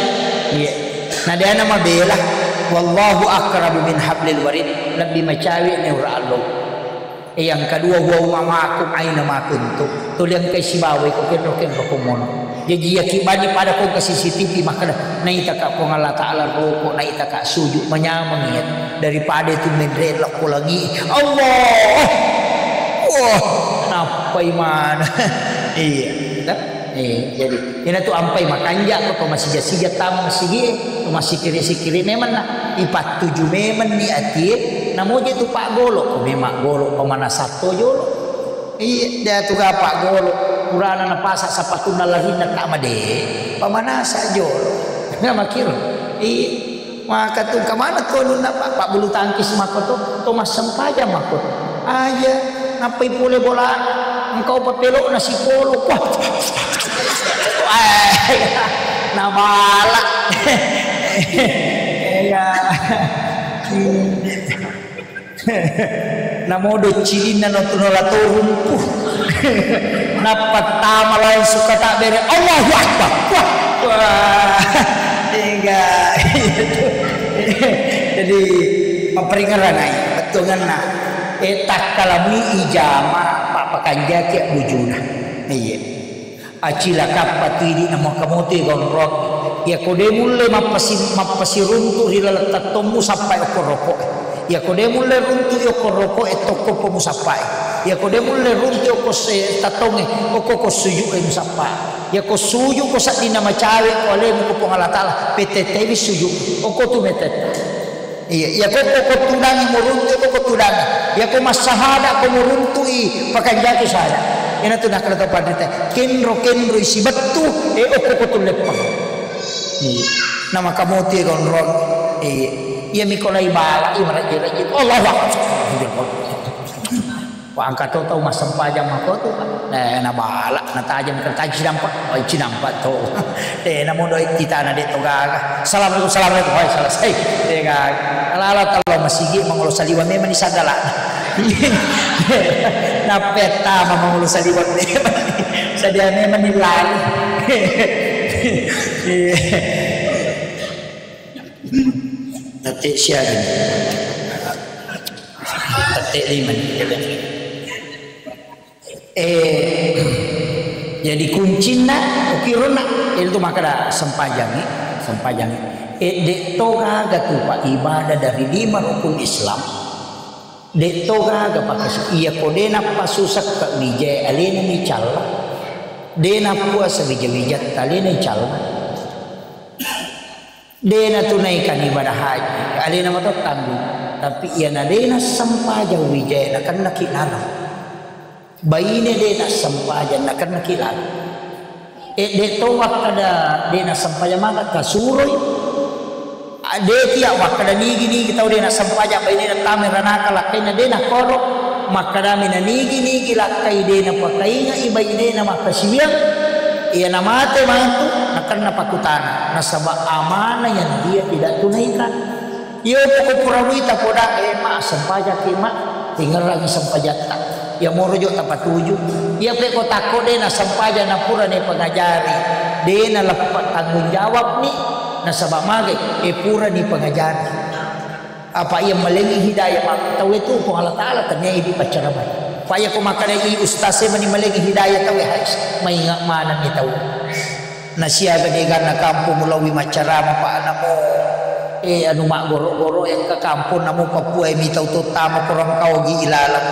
Iya. Nah, dia nama bela. Wallahu aqrabu min hablil warid, lebbi macawe ni ura allo. E, yang kedua, huwa ma'akum aina ma kuntum. Tuli engkai sibawa iko kenro-kenro ko mono. Jaji yaki bani pada ko ke C C T V makkeda, naitaka Puang Allah Ta'ala roko, naitaka sujud manyameng iya. Daripada itu menre' ko langi. Allah. Wah, nappai mana? Iya. Iya, jadi ina tu ampai makanja ko to masija-sija tama masigi, to masikiri-sikiri memang na ipattuju memang ni atie, namoje tu paggolo, ko memang golo pamanasatto jolo. Iya, dia tu ga paggolo, purana napasa sapatunna larinna tama de, pamanasa jolo. Nggak makiro. Iya. Maka tu kemana tu anunna, Pak? Pak bulu tangkis mako tu, tu massempajang mako tu. Aja, nappai pole bola, engkau papelok nasi polo. Wah. Wah, nabala. Iya. Namodo cilinna no tu nola torung. Puh. Nappa tama langsung kata bere. Allahu Akbar. Wah. Wah. Tega. Jadi, maperingeran ai. Bettuanna. E, takkalamui ijama, Pak, pakanjaki bujuna. Iya. Acilakappa tu idi na makamote gonrong. Iyako de mulle mappasi-, mappasiruntu ri laleng tattommu sappai okko roko. Iyako de mulle runtu okko roko e tokko po musappai. Iyako de mulle runtu okko se-, tattonge okko ko suju e musappai. Iyako suju ko saddinna macawe ko alemu ko Puang Allah Ta'ala, petettewi suju. Okko tu metetta. Iya, iya, ko, ko, ko tudangi muruntu, ko, ko tudangi. Iya, ko massahada, ko muruntu i, pakanjaki sahada. Ina tu nakkeda to panrita, kenro-kenro isi bettu, e, okko, ko tulleppang. Iya. Nama kamote gonrong. Iya. Iya, mikolai bala, iya, maraja-raja. Allahu Akbar. Wa engka to tau massempajang makotu, Pak. Eh, nabala, natajang, natajang cinampa. Oh, cinampa to. Eh, namo doi kita na de to gaga. Assalamualaikum, assalamualaikum. Woi, selesai. De gaga. Ala-ala talo masigi mangolo saliwa memang ni sagala. Nappetta mangolo saliwa memang. Sadia memang ni lali. Tette siaga. Tette lima. Eh, jadi kuncinna, ukironna, itu maka da sempajangi, sempajangi. Eh, de to gaga tu, Pak, ibadah dari lima rukun Islam. De to gaga pakai su-, iya ko de nappa susakka wijai alena ni calla. De nappuasa wija-wijatta alena ni calla. De natunaikan ibadah haji, alena mato tanggung. Tapi iyana de nassempajang wijai nakennaki larang. Baine de nassempajang nakennaki larang. E, de to wakkada de nassempajang maka kasuroi. A, de tiya wakkada nigi-nigi tau de nassempajang baine nattamai ranaka lakkainna de nakoro. Makkedami na nigi-nigi lakkai de napakaingai bainena makkasiwiang, iya namate matu, nakenna pakutana, nasaba amanah yang dia tidak tunaikan. Iya poko pura muita poda, eh, ma, sempajaki, ma, tingerangi sempajatta. Iya moro jo tapatuju. Iya peko takko de nasempajang napura ni pengajari, de naleppa tanggung jawab ni, nasaba magai, eh, pura ni pengajari. Apa iya malengi hidayah ma-, tauwe tu Puang Allah Ta'ala tania idi paccaramai. Apa iya ko makkadai ustaz e mani malengi hidayah tauwe, hai, mainga manenni tau. Nasiaga deganna kampung mulawi maccarama pa namo, eh, anu maggoro-goro yang ke kampung namo Papua e mitau to tama kurang kau gi ilalang.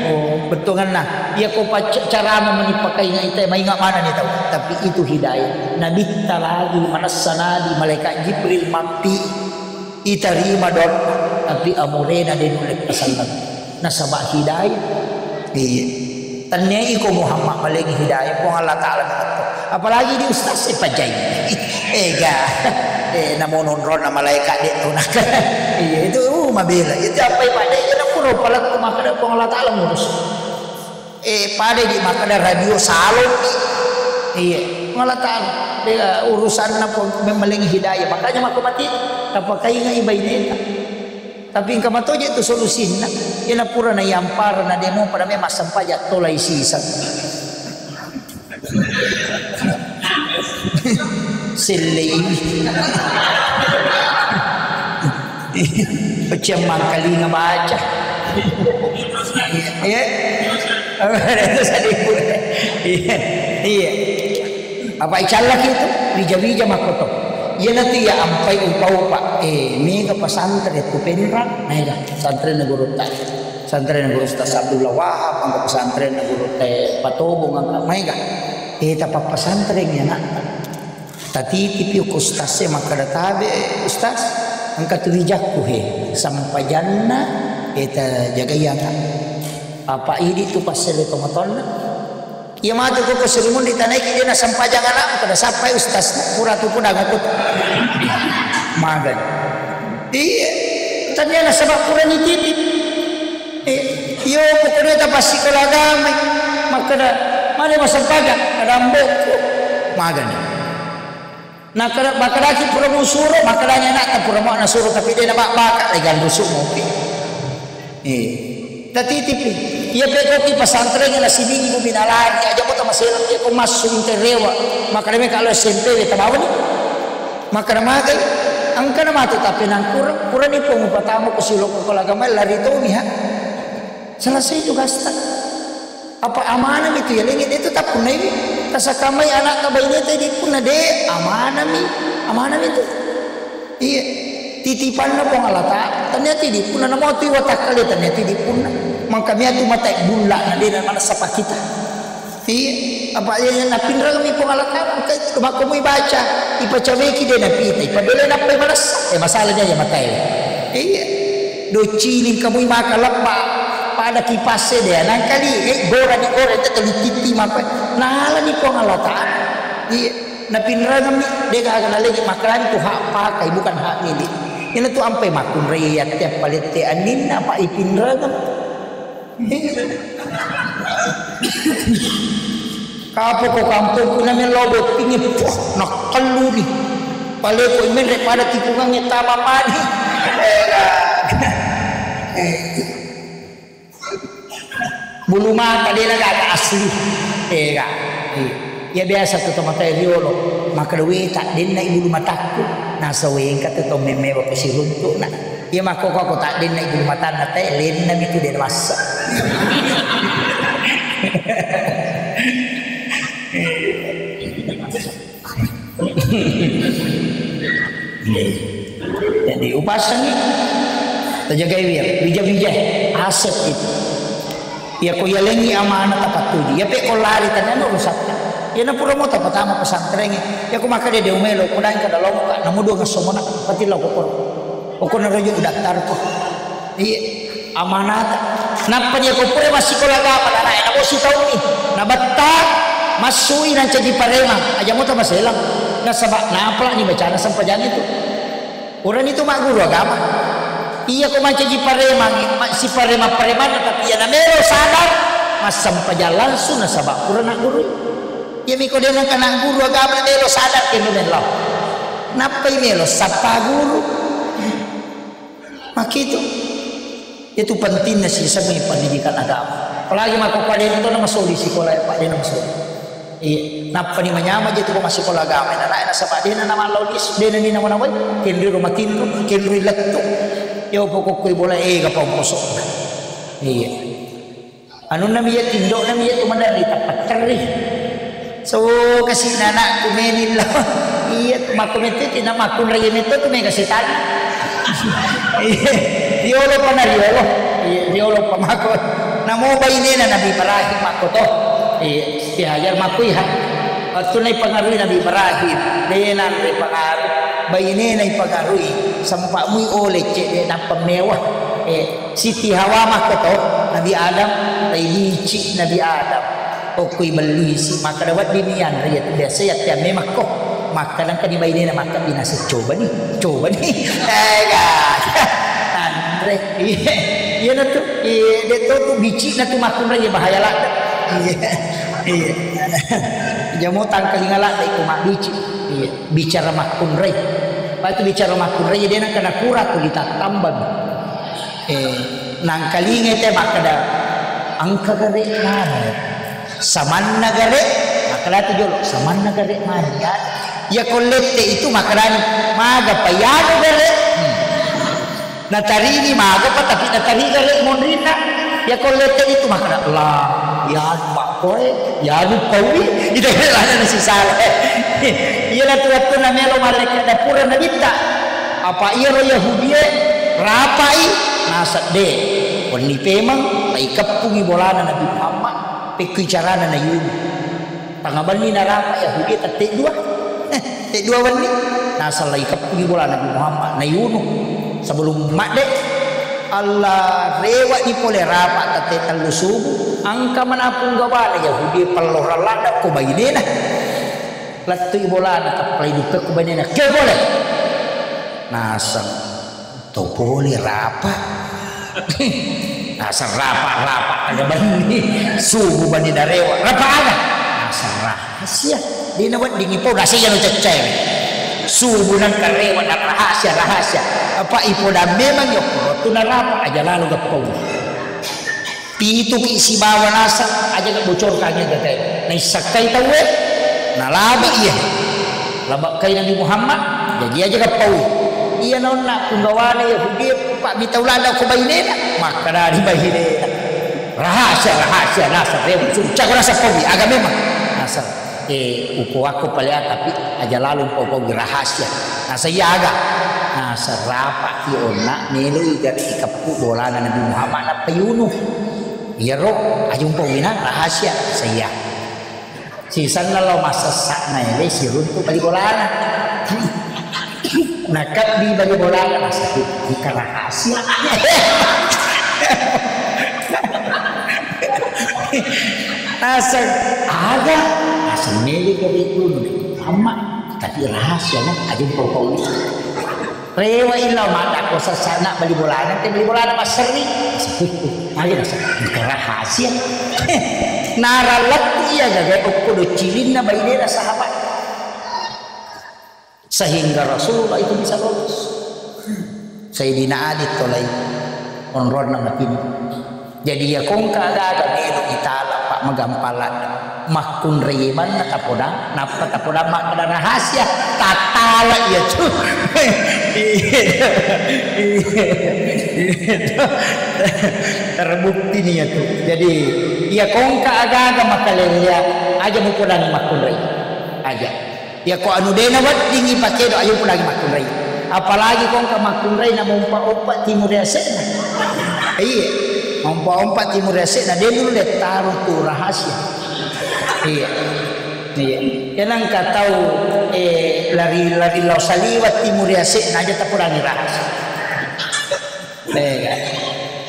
Oh, bettuanna. Iya ko paccarama mani pakainga ita mainga manenni tau. Tapi itu hidayah. Nabitta lagi manessa nabi malaikat Jibril mappi. Itarima doanna, tapi amurena de nulle pasalleng. Nasaba hidayah. Iya. Tannia iko Muhammad malengi hidayah, Puang Allah Ta'ala mengetto. Apalagi di ustaz e pajai. Ega. Eh, namo nonronna malaikat de to nak. Iya, itu, uh, mabela. Itu apa ibadah? Iya, nak pura palettu makkada Puang Allah Ta'ala ngurus. Eh, pada di makkada radio salon ni. Iya, malah tahu. Dia urusanna pun memang hidayah. Makanya maka mati, tapakaingai baineta. Tapi engka matoje tu solusinna. Ina pura na yampara na demo pada memang sampaja tolai sisa. Sellei. Uciang mangkalinga baca. Iya. Itu sadiku. Iya. Iya. Apa icallaki itu? Wija-wija makkoto. Iyanatu iya ampai upa-upa. Eh, mega pesantren tu Penrang, mega pesantren gurutta. Pesantren guru Ustaz Abdullah Wahab, angka pesantren gurutta Patobong, angka mega. Eh, tapa pesantren ya nak. Tatitipi ko ustaz e makkeda, "Tabe, ustaz, engka tu wijakku he, sampajanna, eh, tajagai ana." Apa idi tu passele tomatoanna? Iya matu ko, ko sirimun ditanaiki dena sampajang anakmu, kada sappai ustaz, pura tu pudang aku. Magan. Iya, tania nasaba pura nititip. Eh, iyo, pokoknya tapassikola agama, makkeda, "Mane massempajang?" Kada ambokku. Magani. Nakkeda, makkedaki pura musuro, makkedani anakta pura mua nasuro, tapi de nabak-baka, legang rusuk mopi. Eh, tatitipi. Iya pekoki pesantren na siminggu minalari, aja kota maselang, iya ko massu interewa. Makkeda meka lo S M P we tamawani. Makkeda magai, engkana matu tapi nangkura, purani pong upatamu ko siloko ko lagamai lari tomi ha. Selesai tugasta. Apa amanami tu yalengi de tu tappunnai. Tasakamai anak ta baine te dipunna de amanami, amanami tu. Iya. Titipanna Puang Allah Ta'ala. Tania ti dipunna namo tu watakkale tania ti dipunna. Mangkamia tu mata bulla na de na manessa pakita. Iya, apa iya napinrengmi Puang Allah Ta'ala, engka itu makko mui baca, ipacaweki de napita, ipabele nappai malessa, eh, masalah dia matae. Iya. Docciling kamui maka lebba, pada kipasse de nangkali, eh, gora di gora itu telititti mapa. Nalani Puang Allah Ta'ala. Iya, napinrengmi de gaga nalegi makan tu hak pakai, bukan hak milik. Ini tu ampai makunrai ya tiap palette aninna apa ipinrengmi. Kapoko kampongku na mellau bottingnge, puh, nakkelluni. Paleko menre pada tikungangnge tama mani. Bulu mata de nagaga asli. Ega. Iya biasa tu tomatoa riolo. Makkeda we taddenna bulu matakku. Nasa we engka tu to memmewa pasiruntu'na. Iya makkoko ko taddenna bulu matanna te, lennami tu de massa. Jadi upassangi, tajagai wia, wija-wija, aset itu. Iya ko yalengi amanah tapattuju. Iya pe ko lari tanya no rusak. Iya na pura mo tapatama pesantren. Iya ko makkeda de umelo, ko dangka dalong ka, namu dua ngasomona, pati lo ko. Okko narajo daftar ko. Iya, amanata. Nappa dia ko pura massikola agama nanae, namo sitaunni. Nabetta, massui nancaji paremang. Aja mota maselang. Nasaba napalani bacana sempajang itu. Orang itu magguru agama. Iya ko mancaji paremang, ma-, si paremang-paremang, tapi iya namelo sadar, massempajang langsung nasaba pura nagguru. Iya miko dia nangka nagguru agama melo sadar ke melo. Nappai melo sappa guru. Makkitu. Itu pentingnya siseng pendidikan agama. Apalagi mako pada itu nama soli sekolah ya Pak, dia nama soli. Iya, nappa ni manyama je tu masih sekolah agama. Nah, nah, sama dia nama lo dis, dia ni nama nama. Kendri rumah tinru, kendri lettu. Yo pokok kui bola eh kapang kosong. Iya. Anunna mi iya, tindokna mi iya tu maderri tappa terri. So, kasi nanakku meni lo. Iya, makku metti tina makkunrai metto tu mega setan. Iya, riolo pa na riolo. Iya, riolo pa makko. Namo bainena Nabi Ibrahim makko to. Iya, istihajar makku iha. Waktu nai pengaruhi Nabi Ibrahim, dena pengaruh. Bainena pengaruhi. Sempat mui oleh cek de nappa mewah. Eh, Siti Hawa makko to, Nabi Adam, rai bici Nabi Adam. Okkoi bellisi, makkeda wedding ni yanre, iya tu biasa ya tiamme makko. Makkeda engka ni bainena makka binasa, coba ni, coba ni. Eh, ga. Anre. Iya, iya na tu. Iya, de to tu bici na tu makkunrai ya bahaya ladde. Iya. Iya. Jamo tangkalinga ladde ko mabbici. Iya. Bicara makkunrai. Apa itu bicara makkunrai, de nengka nakura tu ditattambang. Eh, nangkalingai te makkeda, engka gare mane. Samanna gare, makkeda tu jolo, samanna gare mane. Ya, ya ko lette itu makkedani, maga pa yanu gare. Hmm. Natarini magapa, tapi natari gare monrinna. Iya ko lette itu makkeda, "La, iya anu makkoe, iya anu paui." Ida lana nasisala. Iya natu wattunna melo malaikat dapura nabitta. Apa iyaro Yahudie rapai, nasedde. Wenni pemeng, taikeppungi bolana Nabi Muhammad, pekku carana nayunu. Tangabenni narapa Yahudi tette dua. Tette dua wenni. Nasallai keppungi bola Nabi Muhammad, nayunu. Sebelum madde, Allah rewani pole rapa tette tellu subuh. Angka manapung gawana Yahudi pellorang ladda ko bainena. Lettui bolana, teppalai duppe ko bainena. Ke boleh. Naseng. To pole rapa. Naseng rapa, rapa aga benni. Subuh bani darewa. Rapa aga? Naseng rahasia. Dina weddingi pau, naseng iya no ceccai. Subuh nangka rewa na rahasia, rahasia. Apa ipoda memang yo korotu na rapa aja lalo gappau. Pituki sibawa naseng, aja ga bocorkangi gagae. Naissakkai tauwe, nalaba iya. Labakkai Nabi Muhammad, jaji aja gappau. Iya naonna punggawana Yahudi, pak mitau lada ko bainena, makkadani bainena. Rahasia, rahasia, naseng rewa, suruh cago naseng paui, aga memang. Naseng. Eh, upoakko pale, ah, tapi aja lalo mpau-pauwi rahasia. Nasa iya aga? Nasa rapaki onna meloi gare ikeppu bolana Nabi Muhammad nappa yunu. Iyaro aja mpauwina rahasia. Nasa iya. Sisenna lao massessa'na ele siruntu bali bolana. Nakebbi bali bolana, nasa engka rahasia. Naseng, aga? Naseng mele gare tunu. Amma, tapi rahasia na, aja mpau-pau. Rewa illa maddakko sessana bali bolana, te bali bolana masserri. Naseng, aga naseng? Engka rahasia. Naralletti iya gaga okko do cilinna bainena sahabat. Sehingga Rasulullah itu bisa lolos. Sayyidina Ali tolai onronna mapinna. Jadi, iya kongka aga-aga melo itala, Pak, magampang ladde. Makkunrai manna tapodang, nappa tapodang makkeda rahasia, tattala iya tu. Iya. Iya. Terbukti nih ya tu. Jadi, iya kongka aga-aga makalelea, aja mupodangi makkunrai. Aja. Iya ko anu dena weddingi pakedo, ayo pulangi makkunrai. Apalagi ko engka makkunrai na mompa-ompa timur yase'na. Iya, mompa-ompa timur yase'na, de dulu de taro tu rahasia. Iya. Iya. Iya nangka tau, eh, lari-lari lao saliwa timur yase'na aja tapulangi rahasia. Eh,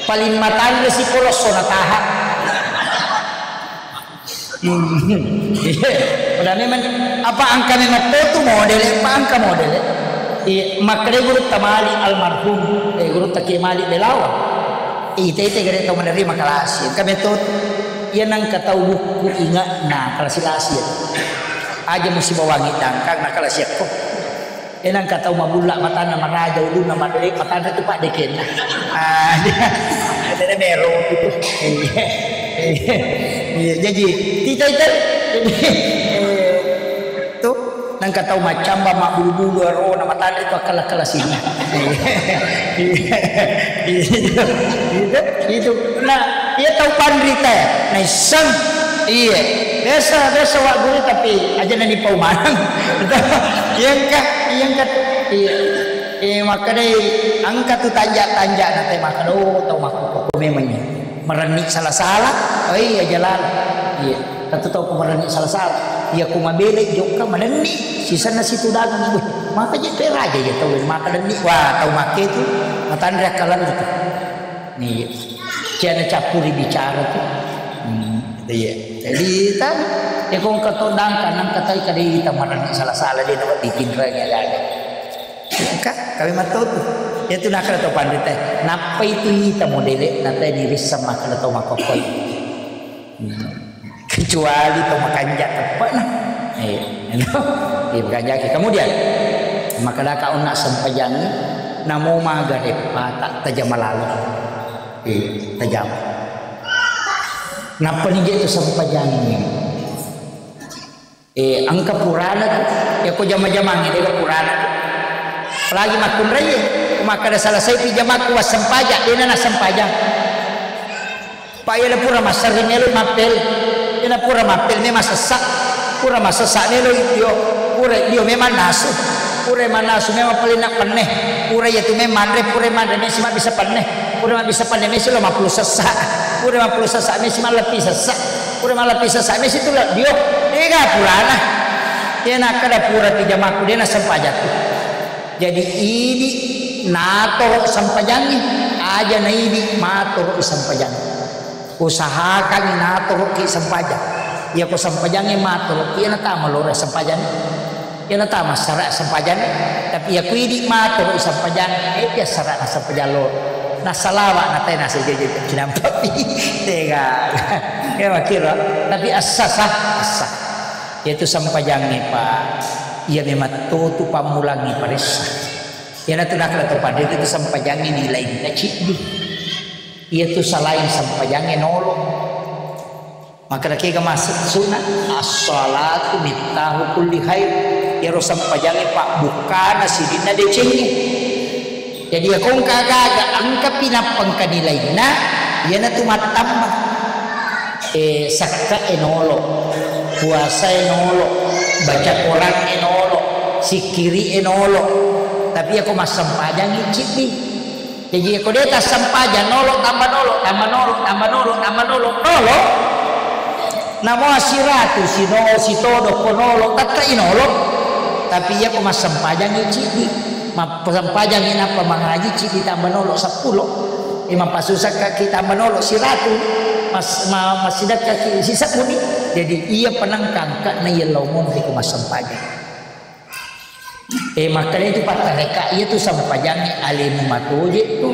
paling matanre si polosso na taha. Hmm. Iya. Pada memang apa angka memang totu modele, apa angka modele. Iya, makkeda gurutta Malik almarhum, eh, gurutta Kiai Malik Belawa. Ite-ite gare tau menerima kalasi. Engka metode. Iya nangka tau bukku ingatna kalasi-lasi. Aja musibawangi dangkang na kalasi akko. Eh, nangka tau mabulla matanna maraja, ulunna madele, matanre tu paddekenna. Ah, iya. Adena mero gitu. Iya. Iya. Iya, jaji, tita-ita. Jadi, eh, tu, nangka tau macamba mabbulu-bulu arona matanre tu akkala-kala sini. Iya. Iya. Iya. Itu, itu. Nah, iya tau panrita ya. Naisseng. Iya. Biasa, biasa wa guru tapi aja nani pau maneng. Iya engka, iya engka. Iya. Eh, makkedai engka tu tanja-tanja na te makkeda, oh, tau makkokko memang iya. Merenni sala-sala. Oh iya jalan. Iya. Katu tau ku merenni sala-sala. Iya ku mabele jokka menenni. Sisenna situ dagang. Wih, maka je peraja ya tau maka denni. Wah, tau make tu. Matanre akkalan gitu. Iya. Ciana campuri bicara tu. Hmm, iya. Jadi, tan, ya, kong keto dangka, nang katai kadai ita marani salah-salah dia dapat ditinranya lagi. Ka, kami matotu. Ya, tu nakal atau pandai teh. Napa itu ita modele, nata ini rissa makal atau makokoi. Hmm. Kecuali to makanja teppana. Eh, anu, eh, makanja ke. Kemudian, makadaka onna sempajangi, namo maga reppa tak tajama lalu. Eh, tajama. Napa ni je tu sempajangi? Eh, engka purana tu. Ya ko jama-jamangi, dega purana tu. Apalagi makkunraie, makkeda selesaipi jamakku, wassempajang, dena nassempajang. Pa iyana pura masserri melo mappel, iyana pura mappel memang sessa, pura masessa melo dio, pura dio memang nasu, pura mannasu memang paling nak penne, pura iyatu memang manre, pura manre mesi mabbissa penne, pura mabbissa penne mesi lo mappulu sessa, pura mappulu sessa mesi malleppi sessa, pura malleppi sessa mesi tu lo dio, dega purana. Iyana kada pura pi jamakku, dena sempajang tu. Jadi idi natoro sempajangnge, aja na idi matoro sempajangnge. Usahakangngi natoroki sempajang. Iya ko sempajangnge matoroki, iya natama loro sempajang. Iya natama sara sempajang. Tapi iya ko idi matoro sempajang, eh, iya sara sempajang loro. Nasalawa natai nasejeje cinampa pi. Tega. Ya makiro. Tapi assa sah, assa. Iyatu sempajangnge, Pak, iya memang totu pammulangnge paressa. Iyanatu nakkeda to panrita tu sempajangnge nilainna ciddi. Iyatu salain sempajangnge nolo. Makkeda kega maksudna, "As-salatu miftahu kulli khair." Iyaro sempajangnge pabbukkana sininna decengnge. Jadi, iya ko engka aga-aga, engkapi nappa engka nilainna, iyanatu mattamba. Eh, sakka e nolo, puasa e nolo, baca Quran e nolo, sikkiri e nolo. Tapi iya ko massempajang icciddi. Jadi, iya ko de tassempajang nolo, tamba nolo, tamba nolo, tamba nolo, tamba nolo, nolo. Namo siratu, sino, sitodo, ko nolo, tette i nolo. Tapi iya ko massempajang icciddi. Mappasempajangngi nappa mangaji, cidi tamba nolo seppulo. E, mappasusakkaki tamba nolo siratu, mas-, ma-, massidekkaki sisebbuni. Jadi, iya penengkangka na iya lao monri ko massempajang. E, makkeda itu pattareka, iya tu sempajangnge alemu matoje tu.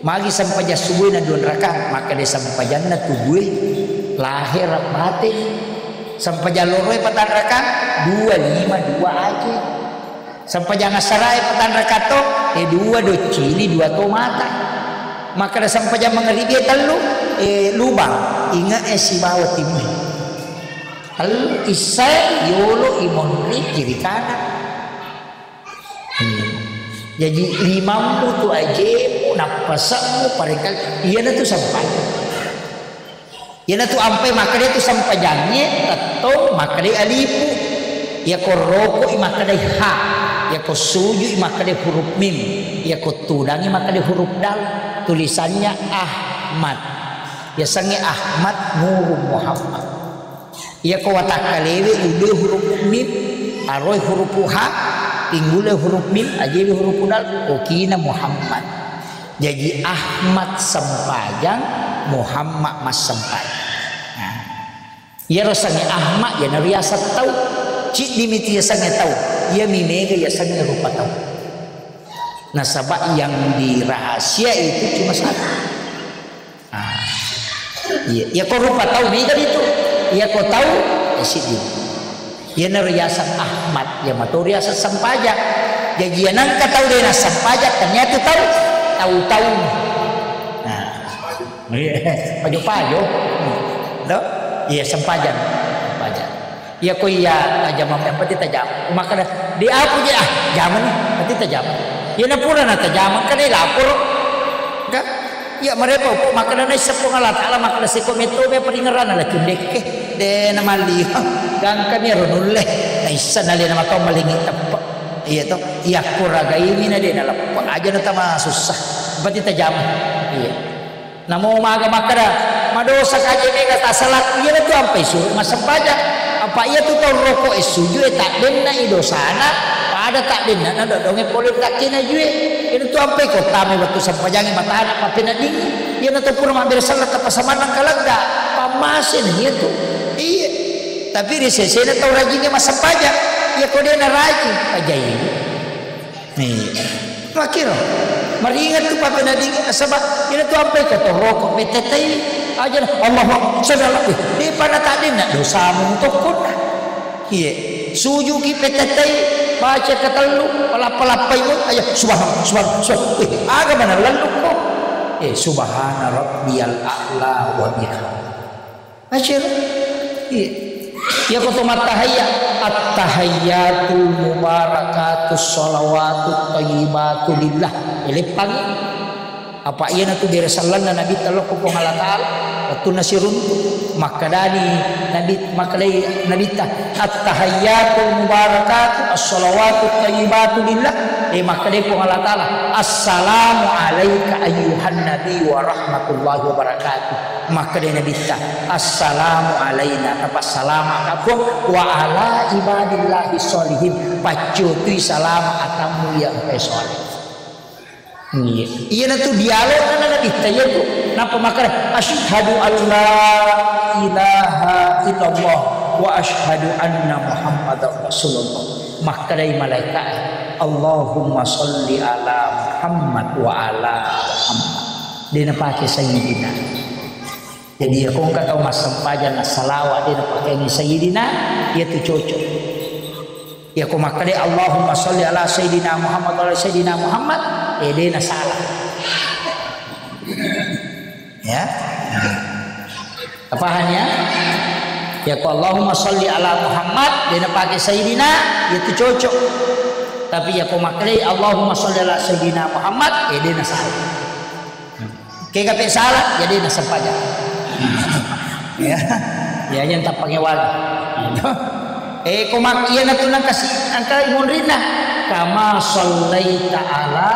Magi sempajang subuh na dua rakaat, makkeda sempajanna tubue, lahera, bate. Sempajang loroe patang rakaat, dua lima, dua aje. Sempajang assarae patang rakaat to, e, dua doccili, dua to mata. Makkeda sempajang mangaribi e tellu, e, lubang, inge e sibawa timue. Tellu, issae, yolo, imonri, kiri kanan. Hmm. Jadi limammu tu ajemu, nappasemmu, parengkali, iyanatu sempajang. Iyanatu ampai makkeda tu sempajangnge tettong makkedai alifu. Iyako rokoi makkedai ha. Iyako sujui makkedai huruf mim. Iyako tudangi makkedai huruf dal. Tulisannya Ahmad. Yasengnge Ahmad Nurung Muhammad. Iyako watakkalewe ulue huruf mim, aroi huruf ha, tinggule huruf mim, ajewe huruf dal, okina Muhammad. Jaji Ahmad sempajang, Muhammad massempajang. Nah, iyaro sengnge Ahmad, iyana riaseng tau. Ciddimi tu yasengnge tau. Iyami mega yasengnge rupa tau. Nasaba yang dirahasia itu cuma satu. Ah. Iya, iyako rupa tau mega itu. Iyako tau, eh, siddi. Iyanaro riaseng Ahmad, iya mato riaseng sempajang. Jaji, iya nengka tau de nassempajang, ternyata tau, tau-tau. Nah. Iya, pajo-pajo. Do? Iya, sempajang. Sempajang. Iyako iya tajamang, yang penting tajamang. Makkeda, "Di apa je, ah, jamang ni, penting tajamang." Iyana pura natajamang, kan lapor. Kan? Iya, mereka upo makkeda naisseng Puang Allah Taala, makkeda siko metto be peringeran ala cundekke. De namalli. Gangkami ro nulle. Naisseng nalena makau malingi teppe. Iya to. Iya kuraga ini na de naleppe. Aja na tama susah. Berarti tajamang. Iya. Namo maga makkeda, "Madosa kaje mega tasalaku," iyana tu ampai suro massempajang. Apa iya tu tau roko e sujue taddenna i dosana, pada taddenna na dodonge pole takkena jue. Iyana tu ampai ko tame wettu sempajangi matana pappeneddingi. Iyana tu pura mabbere selleng tappa samannang kalegga, pammasena iya tu. Iya. Tapi ri sesena tau rajingnge massempajang, iya ko de narajing, pajai. Iya. Makkiro. Maringet tu pappeneddingi, nasaba iyana tu ampai ko to roko, petetai. Aja na, Allahu Akbar, sallallahu. Wih, de pada taddenna dosamu tokkonna. Iya. Sujuki petetai, baca katellu, palappa-lappai mo, aja, subhanallah, subhanallah, subhanallah. Wih, aga mana lallu ko? Eh, subhana rabbiyal a'la wa bihamdi. Acero. Iya. Iya ko to mattahayya, At-tahiyyatul mubarakatus shalawatut thayyibatu lillah. Ileppangi. Apa iyanatu bere sallanna Nabitta lokko Puang Allah Ta'ala, wettunna siruntu. Makkedani Nabi, makkedai Nabitta, "At-tahiyyatul mubarakatu as-shalawatut thayyibatu lillah." Eh, makkedai Puang Allah Ta'ala, "Assalamu alaika ayyuhan nabi wa rahmatullahi wa barakatuh." Makkedai Nabitta, "Assalamu alaina," tapassalama ka Puang, "wa ala ibadillahi sholihin," paccotui salama atammu iya engkae sholeh. Iya. Iyanatu dialogna Nabitta iyatu. Nappa makkeda, "Asyhadu an la ilaha illallah wa asyhadu anna Muhammadar Rasulullah." Makkedai malaika'e, "Allahumma sholli ala Muhammad wa ala Muhammad." De napake sayyidina. Jadi, iya ko engka tau massempajang nassalawa de napakengngi sayyidina, iyatu cocok. Iya ko makkeda, "Allahumma sholli ala sayyidina Muhammad wa ala sayyidina Muhammad," eh, de nasala. Ya. Paham ya? Iya ko, "Allahumma sholli ala Muhammad," de napake sayyidina, iyatu cocok. Tapi iya ko makkeda, "Allahumma sholli ala sayyidina Muhammad," eh, de nasala. Kega pe sala, jadi nasempajang. Ya. Ya, yang tappangewaga. Eh, ko mak-, iyanatu nangkasi-, nangka imunrinna. "Kama shallaita ala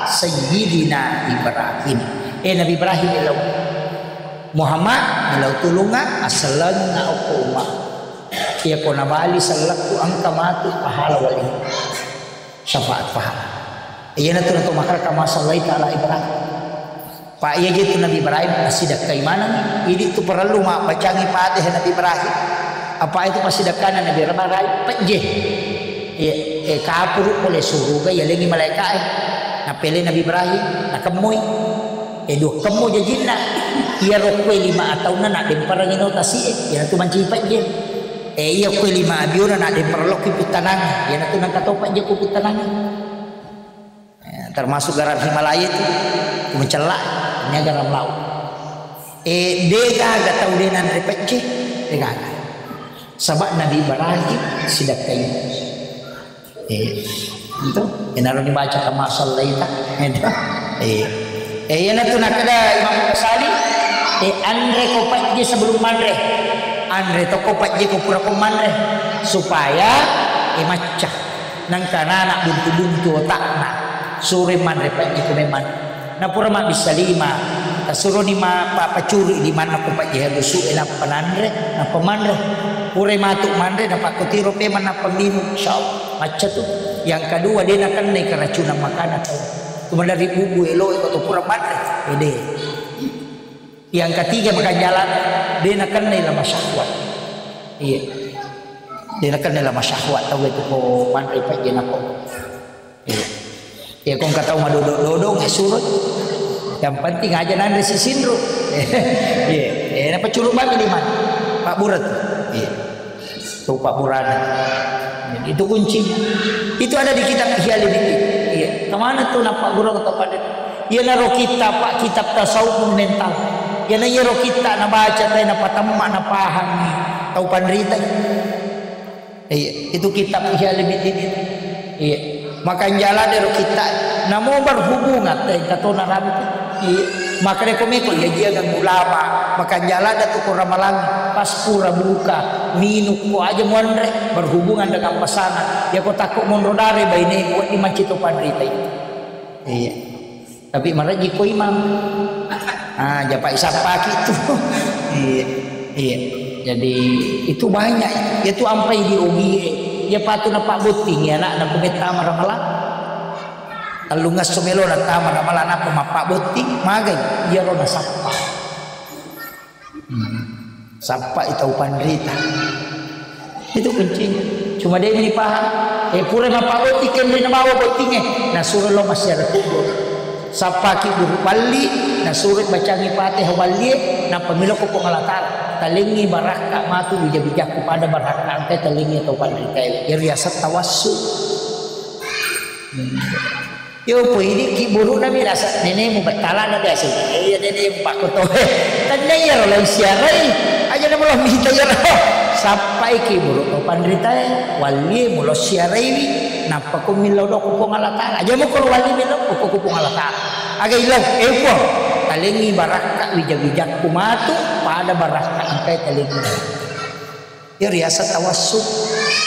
sayyidina Ibrahim." Eh, Nabi Ibrahim elo. "Muhammad, elo tulunga, asaleng na okko umma. Iya ko nabali sellekku engka matu pahala wali. Syafaat pahala." Iyanatu natu makkeda, "Kama shallaita ala Ibrahim." Pa iya je tu Nabi Ibrahim, passidekkai maneng. Idi tu parellu mabbacangi Fatihah Nabi Ibrahim. Apa itu passidekkana Nabi Ibrahim? Pejje. Iya, eh, kapuru pole suruga, yalengi malaika'e. Napele Nabi Ibrahim, nakemmoi. Eh, dua kemmo jajinna. Iya rokkoi lima ataunna nak demparang ino tasi'e. Iyanatu manci pejje. Eh, iya koi lima abiona nak demparang lokki puttanangi. Iyanatu nangka to pejje ku puttanangi. Eh, termasuk garam Himalaya itu, ku mencellak, ini garam laut. Eh, degaga tau de nanre pecce, degaga. Sabab Nabi Ibrahim sidakkai. Eh, itu, enaro dibaca kama sallaita. Itu. Eh, eh, iyanatu nakkeda Imam Ghazali, eh, anre ko pecce sebelum manre. Anre to ko pecce ko pura ko manre. Supaya, eh, macca. Nangka nana buntu-buntu otakna, suroi manre pajji ko memang. Napura mabbissa lima, tasuroni ma-, pa-, pacuri limanna ko pajji halusu e, nappa nanre, nappa manre. Purai matu manre, napakkutiro pemang, nappa minum, insya Allah macca tu. Yang kedua, de nakennai keracunan makanan tau. Cuma dari bubu elo ko to pura manre, ede. Yang ketiga, makanjala, de nakennai lama syahwat. Iya. De nakennai lama syahwat, tau itu ko manre pajje nako. Iya. Iya, ko engka tau madodo-dodo, eh, surut. Yang penting aja nanre sisinru. Iya. Eh, napa curuk mami liman. Pak Buret. Iya. Topa burana. Itu kuncinya. Itu ada di kitab Ihya Ulumuddin. Iya. Kemana tuh nampak guru atau pada? Iyanaro kitab, Pak, kitab tasawuf monumental. Iyana iyaro kitab nabaca tai, napatemma, napahami tau panrita. Iya, itu kitab Ihya Ulumuddin itu. Iya. Makanjala dero kitta, namo berhubungan tengka to narampe. Iya. Makanya ko meko iya jiagang ulama, makanjala da tu ko ramalang, pas pura buka, minum ko aja muanre, berhubungan dengan pasangan. Ya ko takut monro dare baine buat di mancito panrita itu. Iya. Tapi maraji ko imam. Ah, japai sappaki tu. Iya. Iya. Jadi itu banyak. Ya tu ampai di ogie. Ya patu na Pak Botting ya anak na kumeta maramalang. Tellung esso melo na tama maramalang, apa mappa Botting magai. Iya ro na sappa. Hmm. Sappai tau panrita. Itu kuncinya. Cuma de' ni paham. Eh, pura mappa Botting, kenri na bawa Botting e. Nasuro lo masyarakat kubur. Sappaki guru balli, nasuro bacangi Fatihah balli e, nappa milo ko Puang Allah Ta'ala. Talengi barakka matu bija-bijakku pada barakka engka talengi tau panrita e. Iyaro riaseng tawassu. Hmm. Yo, po idi ki burukna mi rasa nenemu bettala na biasa. Eh, iya nenemu pakko to. Tanda iyaro lao siarai. Aja na mulo mita iyaro. Tappai ki buru to panritae, wallie mulo siaraiwi, nappa ko millau doku Puang Allah Taala. Aja mo ko walli millau ko ku Puang Allah Taala. Aga ilau, eh Puang, talengi barakka wija-wijakku matu, pada barakka engkai talengi. Iya riaseng tawassul.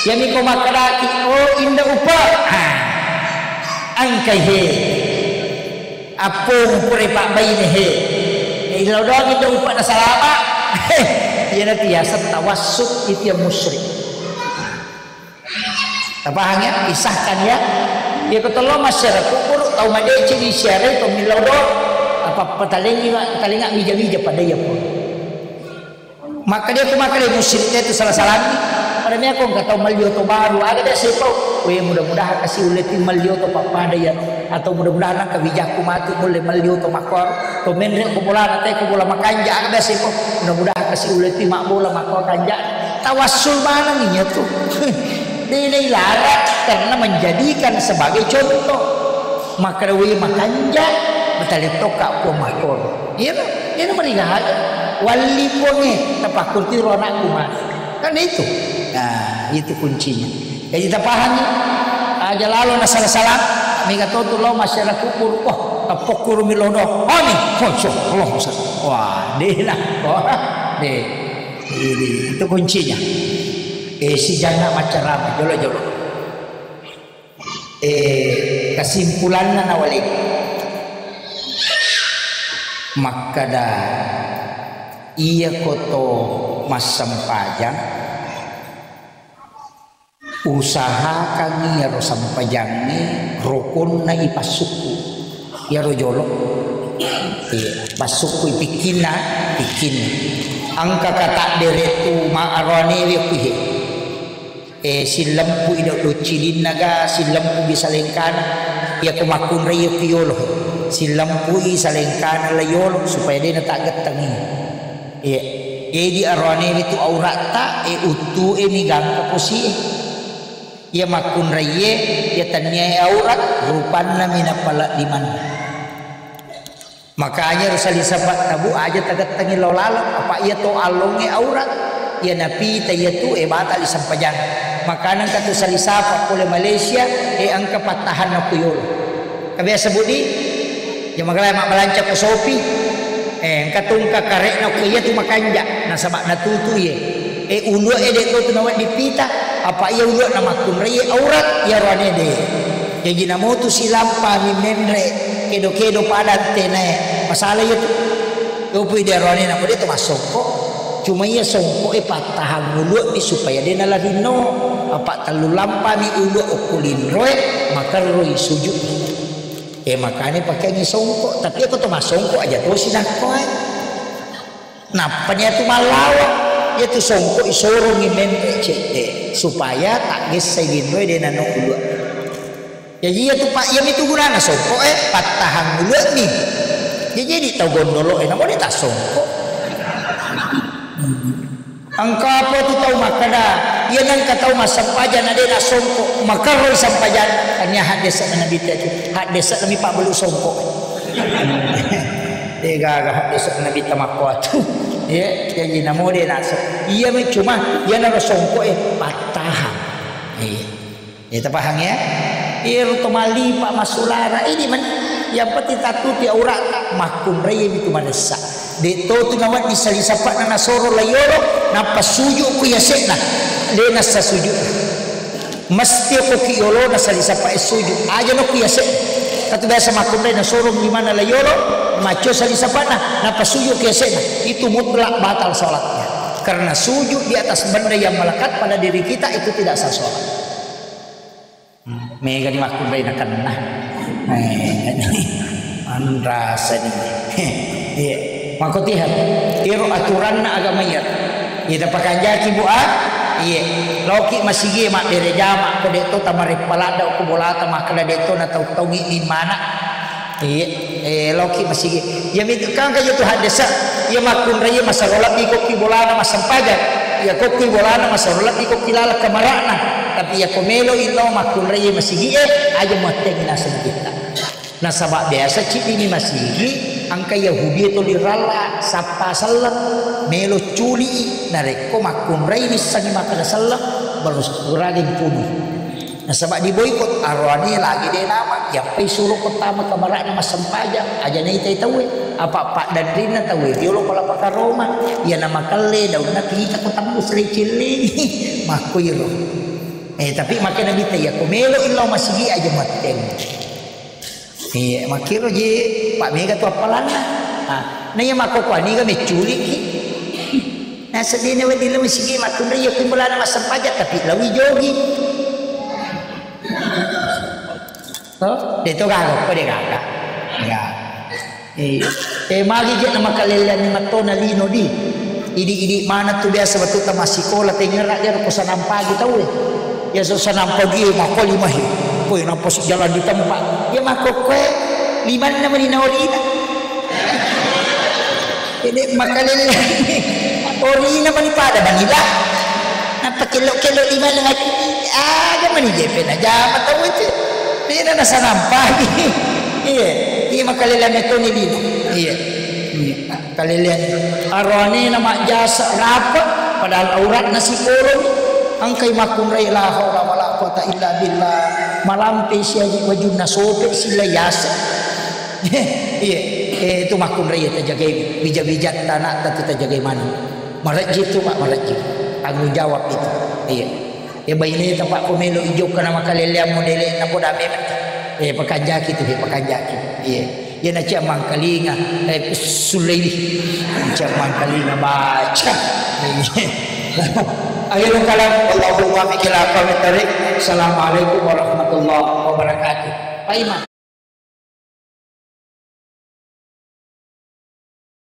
Iyami ko makkedaki, oh inda upa. Ah. Engkai he. Appung pura pabbaine he. Eh, ilo doang itu upa nasalama. Iyana tiaseng tawassul itu yang musyrik. Tapahang ya? Isahkan ya. Ya ko tollo masyarakat kubur tau madeceng disiarai to millau doang. Apa patalengi talenga wija-wija pada iya pun. Maka dia tu maka dia musyrik itu salah-salahnya. Pada mea ko engka tau melli oto baru, aga biasa pau. Weh, mudah-mudahan kasi ulle tu melli oto pappada ya, atau mudah-mudahan engka wijakku matu mulle melli oto makkuaro. To menre ko bola na te ko bola makanja, aga biasa pau. Mudah-mudahan kasi ulle tu mak bola makkuaro kanja. Tawassul maneng iya tu. Dia ilara karena menjadikan sebagai contoh. Maka weh makanja, betale tokka ko makkuaro. Iya, iya, marigaga. Walli Puangnge, tapakkurtiro anakku mati. Kan itu. Nah, itu kuncinya. Jadi tapahami. Aja lalo na salah-salah. Mega to tu lo masyarakat kubur. Wah, tapokkuru mi lodo. Ami, Masya Allah, Ustaz. Wah, deh lah. Wah, deh. Ini, itu kuncinya. Eh, si jangan macam apa, jolo-jolo. Eh, kesimpulanna nawale. Makkada, iya koto massempajang, usahakan iyaro sempajangnge rokonna ipassukku. Iyaro jolo. Iya, passukku ipikkinna, pikkinna. Engka kata deretu ma aroanewe kuhe. Eh, sillempui do-, doccilinna ga, sillempui salengkana. Iya ko makkunrai iya ku yolo. Sillempui salengkana la yolo supaya de' nataggettengi. Iya. Jadi aroane itu auratta, eh, uttu, eh, mi gangka posie. Iya makkunraie, iya tanniae aurat, rupanna mi napala dimanna. Makanya ro salisapa tabu aja tagettengi lao laleng, apa iya to allongnge aurat, iya napita iya tu, eh, batali sempajang. Makana engka tu salisapa pole Malaysia, eh, engka pattahanna ku yolo. Kabiasa budi, ya makanya mabbalanca ku sopi, eh, engka tungka karekna ku iya tu makanja, nasaba natutu iye. Eh, ulua e de' to tu nawedding pita, apa iya ulua na makkunrai aurat, iya roane de'. Jaji namotu silampami menre, kedo-kedo pada antenae. Masalah iya tu. Yopui de' roane na kode to massongko. Cuma iya songko e pattahang ulua mi supaya de' nalarinno. Apa tellu lampami ulua okko linroe, makerroi sujud. Eh, makanya pakaiangi songko. Tapi iya ko to massongko aja tosi nakkoe. Nappa niatu mallawa, iyatu songko isorongi menre cedde supaya taggessai linroe de' nano ulua. Jaji iyatu pa, iyamitu gunana songko e, pattahang ulua mi. Jaji jadi tau gondolo e, namo de' tassongko. Engka apa tu tau makkada, iya nengka tau massempajang na de' nassongko, makerroi sempajang, tania haddesa Nabi itu, haddesa Nabi pabbelu songko. Degaga haddesa Nabi tamakkuatu. Ya, jadi namo de' naso. Iya mi cuma, iya naro songko e pattahang. Iya. Ya, tapahang ya? Iyaro to malipa masulara, ini man, yang penting tatuti aurata, makkunrai itu manessa. De' to tu nawaddi salisapa'na nasoro layolo, nappa sujud ku yase'na. De' nassa sujud. Mesti ko ki yolo na salisapa e sujud. Aja no ku yase'na. Katu biasa makkunrai nasoro limana layolo, macco salisapa'na, nappa sujud ku yase'na. Itu mutlak batal salatnya. Karena sujud di atas benda yang melekat pada diri kita itu tidak sah salat. Mega ni makkunrai nakenna. Eh, anrasa ni. Iya. Makkotiha. Iro aturanna agama iya. Iya tapakanjaki bu a. Iya. Loki masigi maddere jama ko de' to tamareppa ladda ko bolata makkeda de' to na tau-taungi ni mana. Iya, eh, loki masigi. Iya, mit-, kan kaya tu haddesa. Iya makkunrai masaro lebbi kokki bolana massempajang. Iya kokki bolana masaro lebbi kokki laleng kamarana. Tapi iya ko melo illo makkunrai masigi e, aja muattengi naseng kita. Nasaba biasa cidi ni masigi, Engka Yahudi tuli ralla, sappa selleng, melo culi'i, narekko makkunrai nissengngi makkeda selleng, baru kurang punu. Nasaba diboikot, aroane lagi de nama, yappai suro ko tama kamara'na massempajang, aja naitai tauwe, apa paddanrinna tauwe, riolo pala pakaroma, iyana makelle daunna kita ko tembus ri cillingi, makkuiro. Eh, tapi makkeda Nabitta, iya ko melo illau masigi aja muatteng. Iya, makkiro je, Pak, mega tu appalanna. Ah, na iya makkokkoe niga mecculiki. Nah, sedihnya wedding lo masigi makkunrai iya kumbalana massempajang, tapi lawi jogi. Toh, de to gaga, apa de gaga? Enggak. Eh, eh, magi je na makaleleanni mattona lino di. Idi-idi mana tu biasa betul ta massikola tengera dia ko sanam pagi tau eh. Ya so sanam pagi eh, makko lima he. Koi napa si jalan di tempat. Dia makko kue limanna mani naorina. Ini makaleleanni. Orina mani pada manila. Napa kelok-kelok limanna ngaki. Aga mani jepe na jama tau itu. Beda na sanam pagi. Iya, iya makaleleanni toni lino. Iya. Iya. Kalelean aroanena majjasa rape, padahal auratna sipolong. Engkai makkunrai la haula wala quwata illa billah. Malampe siaji wajunna sope sila yase. Iya, eh, itu makkunrai tajagai bija-bijatta anakta tu tajagai maneng. Marejji tu, Pak, marejji. Tanggung jawab itu. Iya. Ya baineta, Pak, ko melo ijokka na makaleleang modele'na poda memang. Eh, pakanjaki tu, eh, pakanjaki. Iya. Ya na cia mangkalinga, eh, sullei. Cia mangkalinga baca. Iya. Akhirul kalam, Allahumma fi khilafah tarik. Assalamualaikum warahmatullahi wabarakatuh. Pak Imam.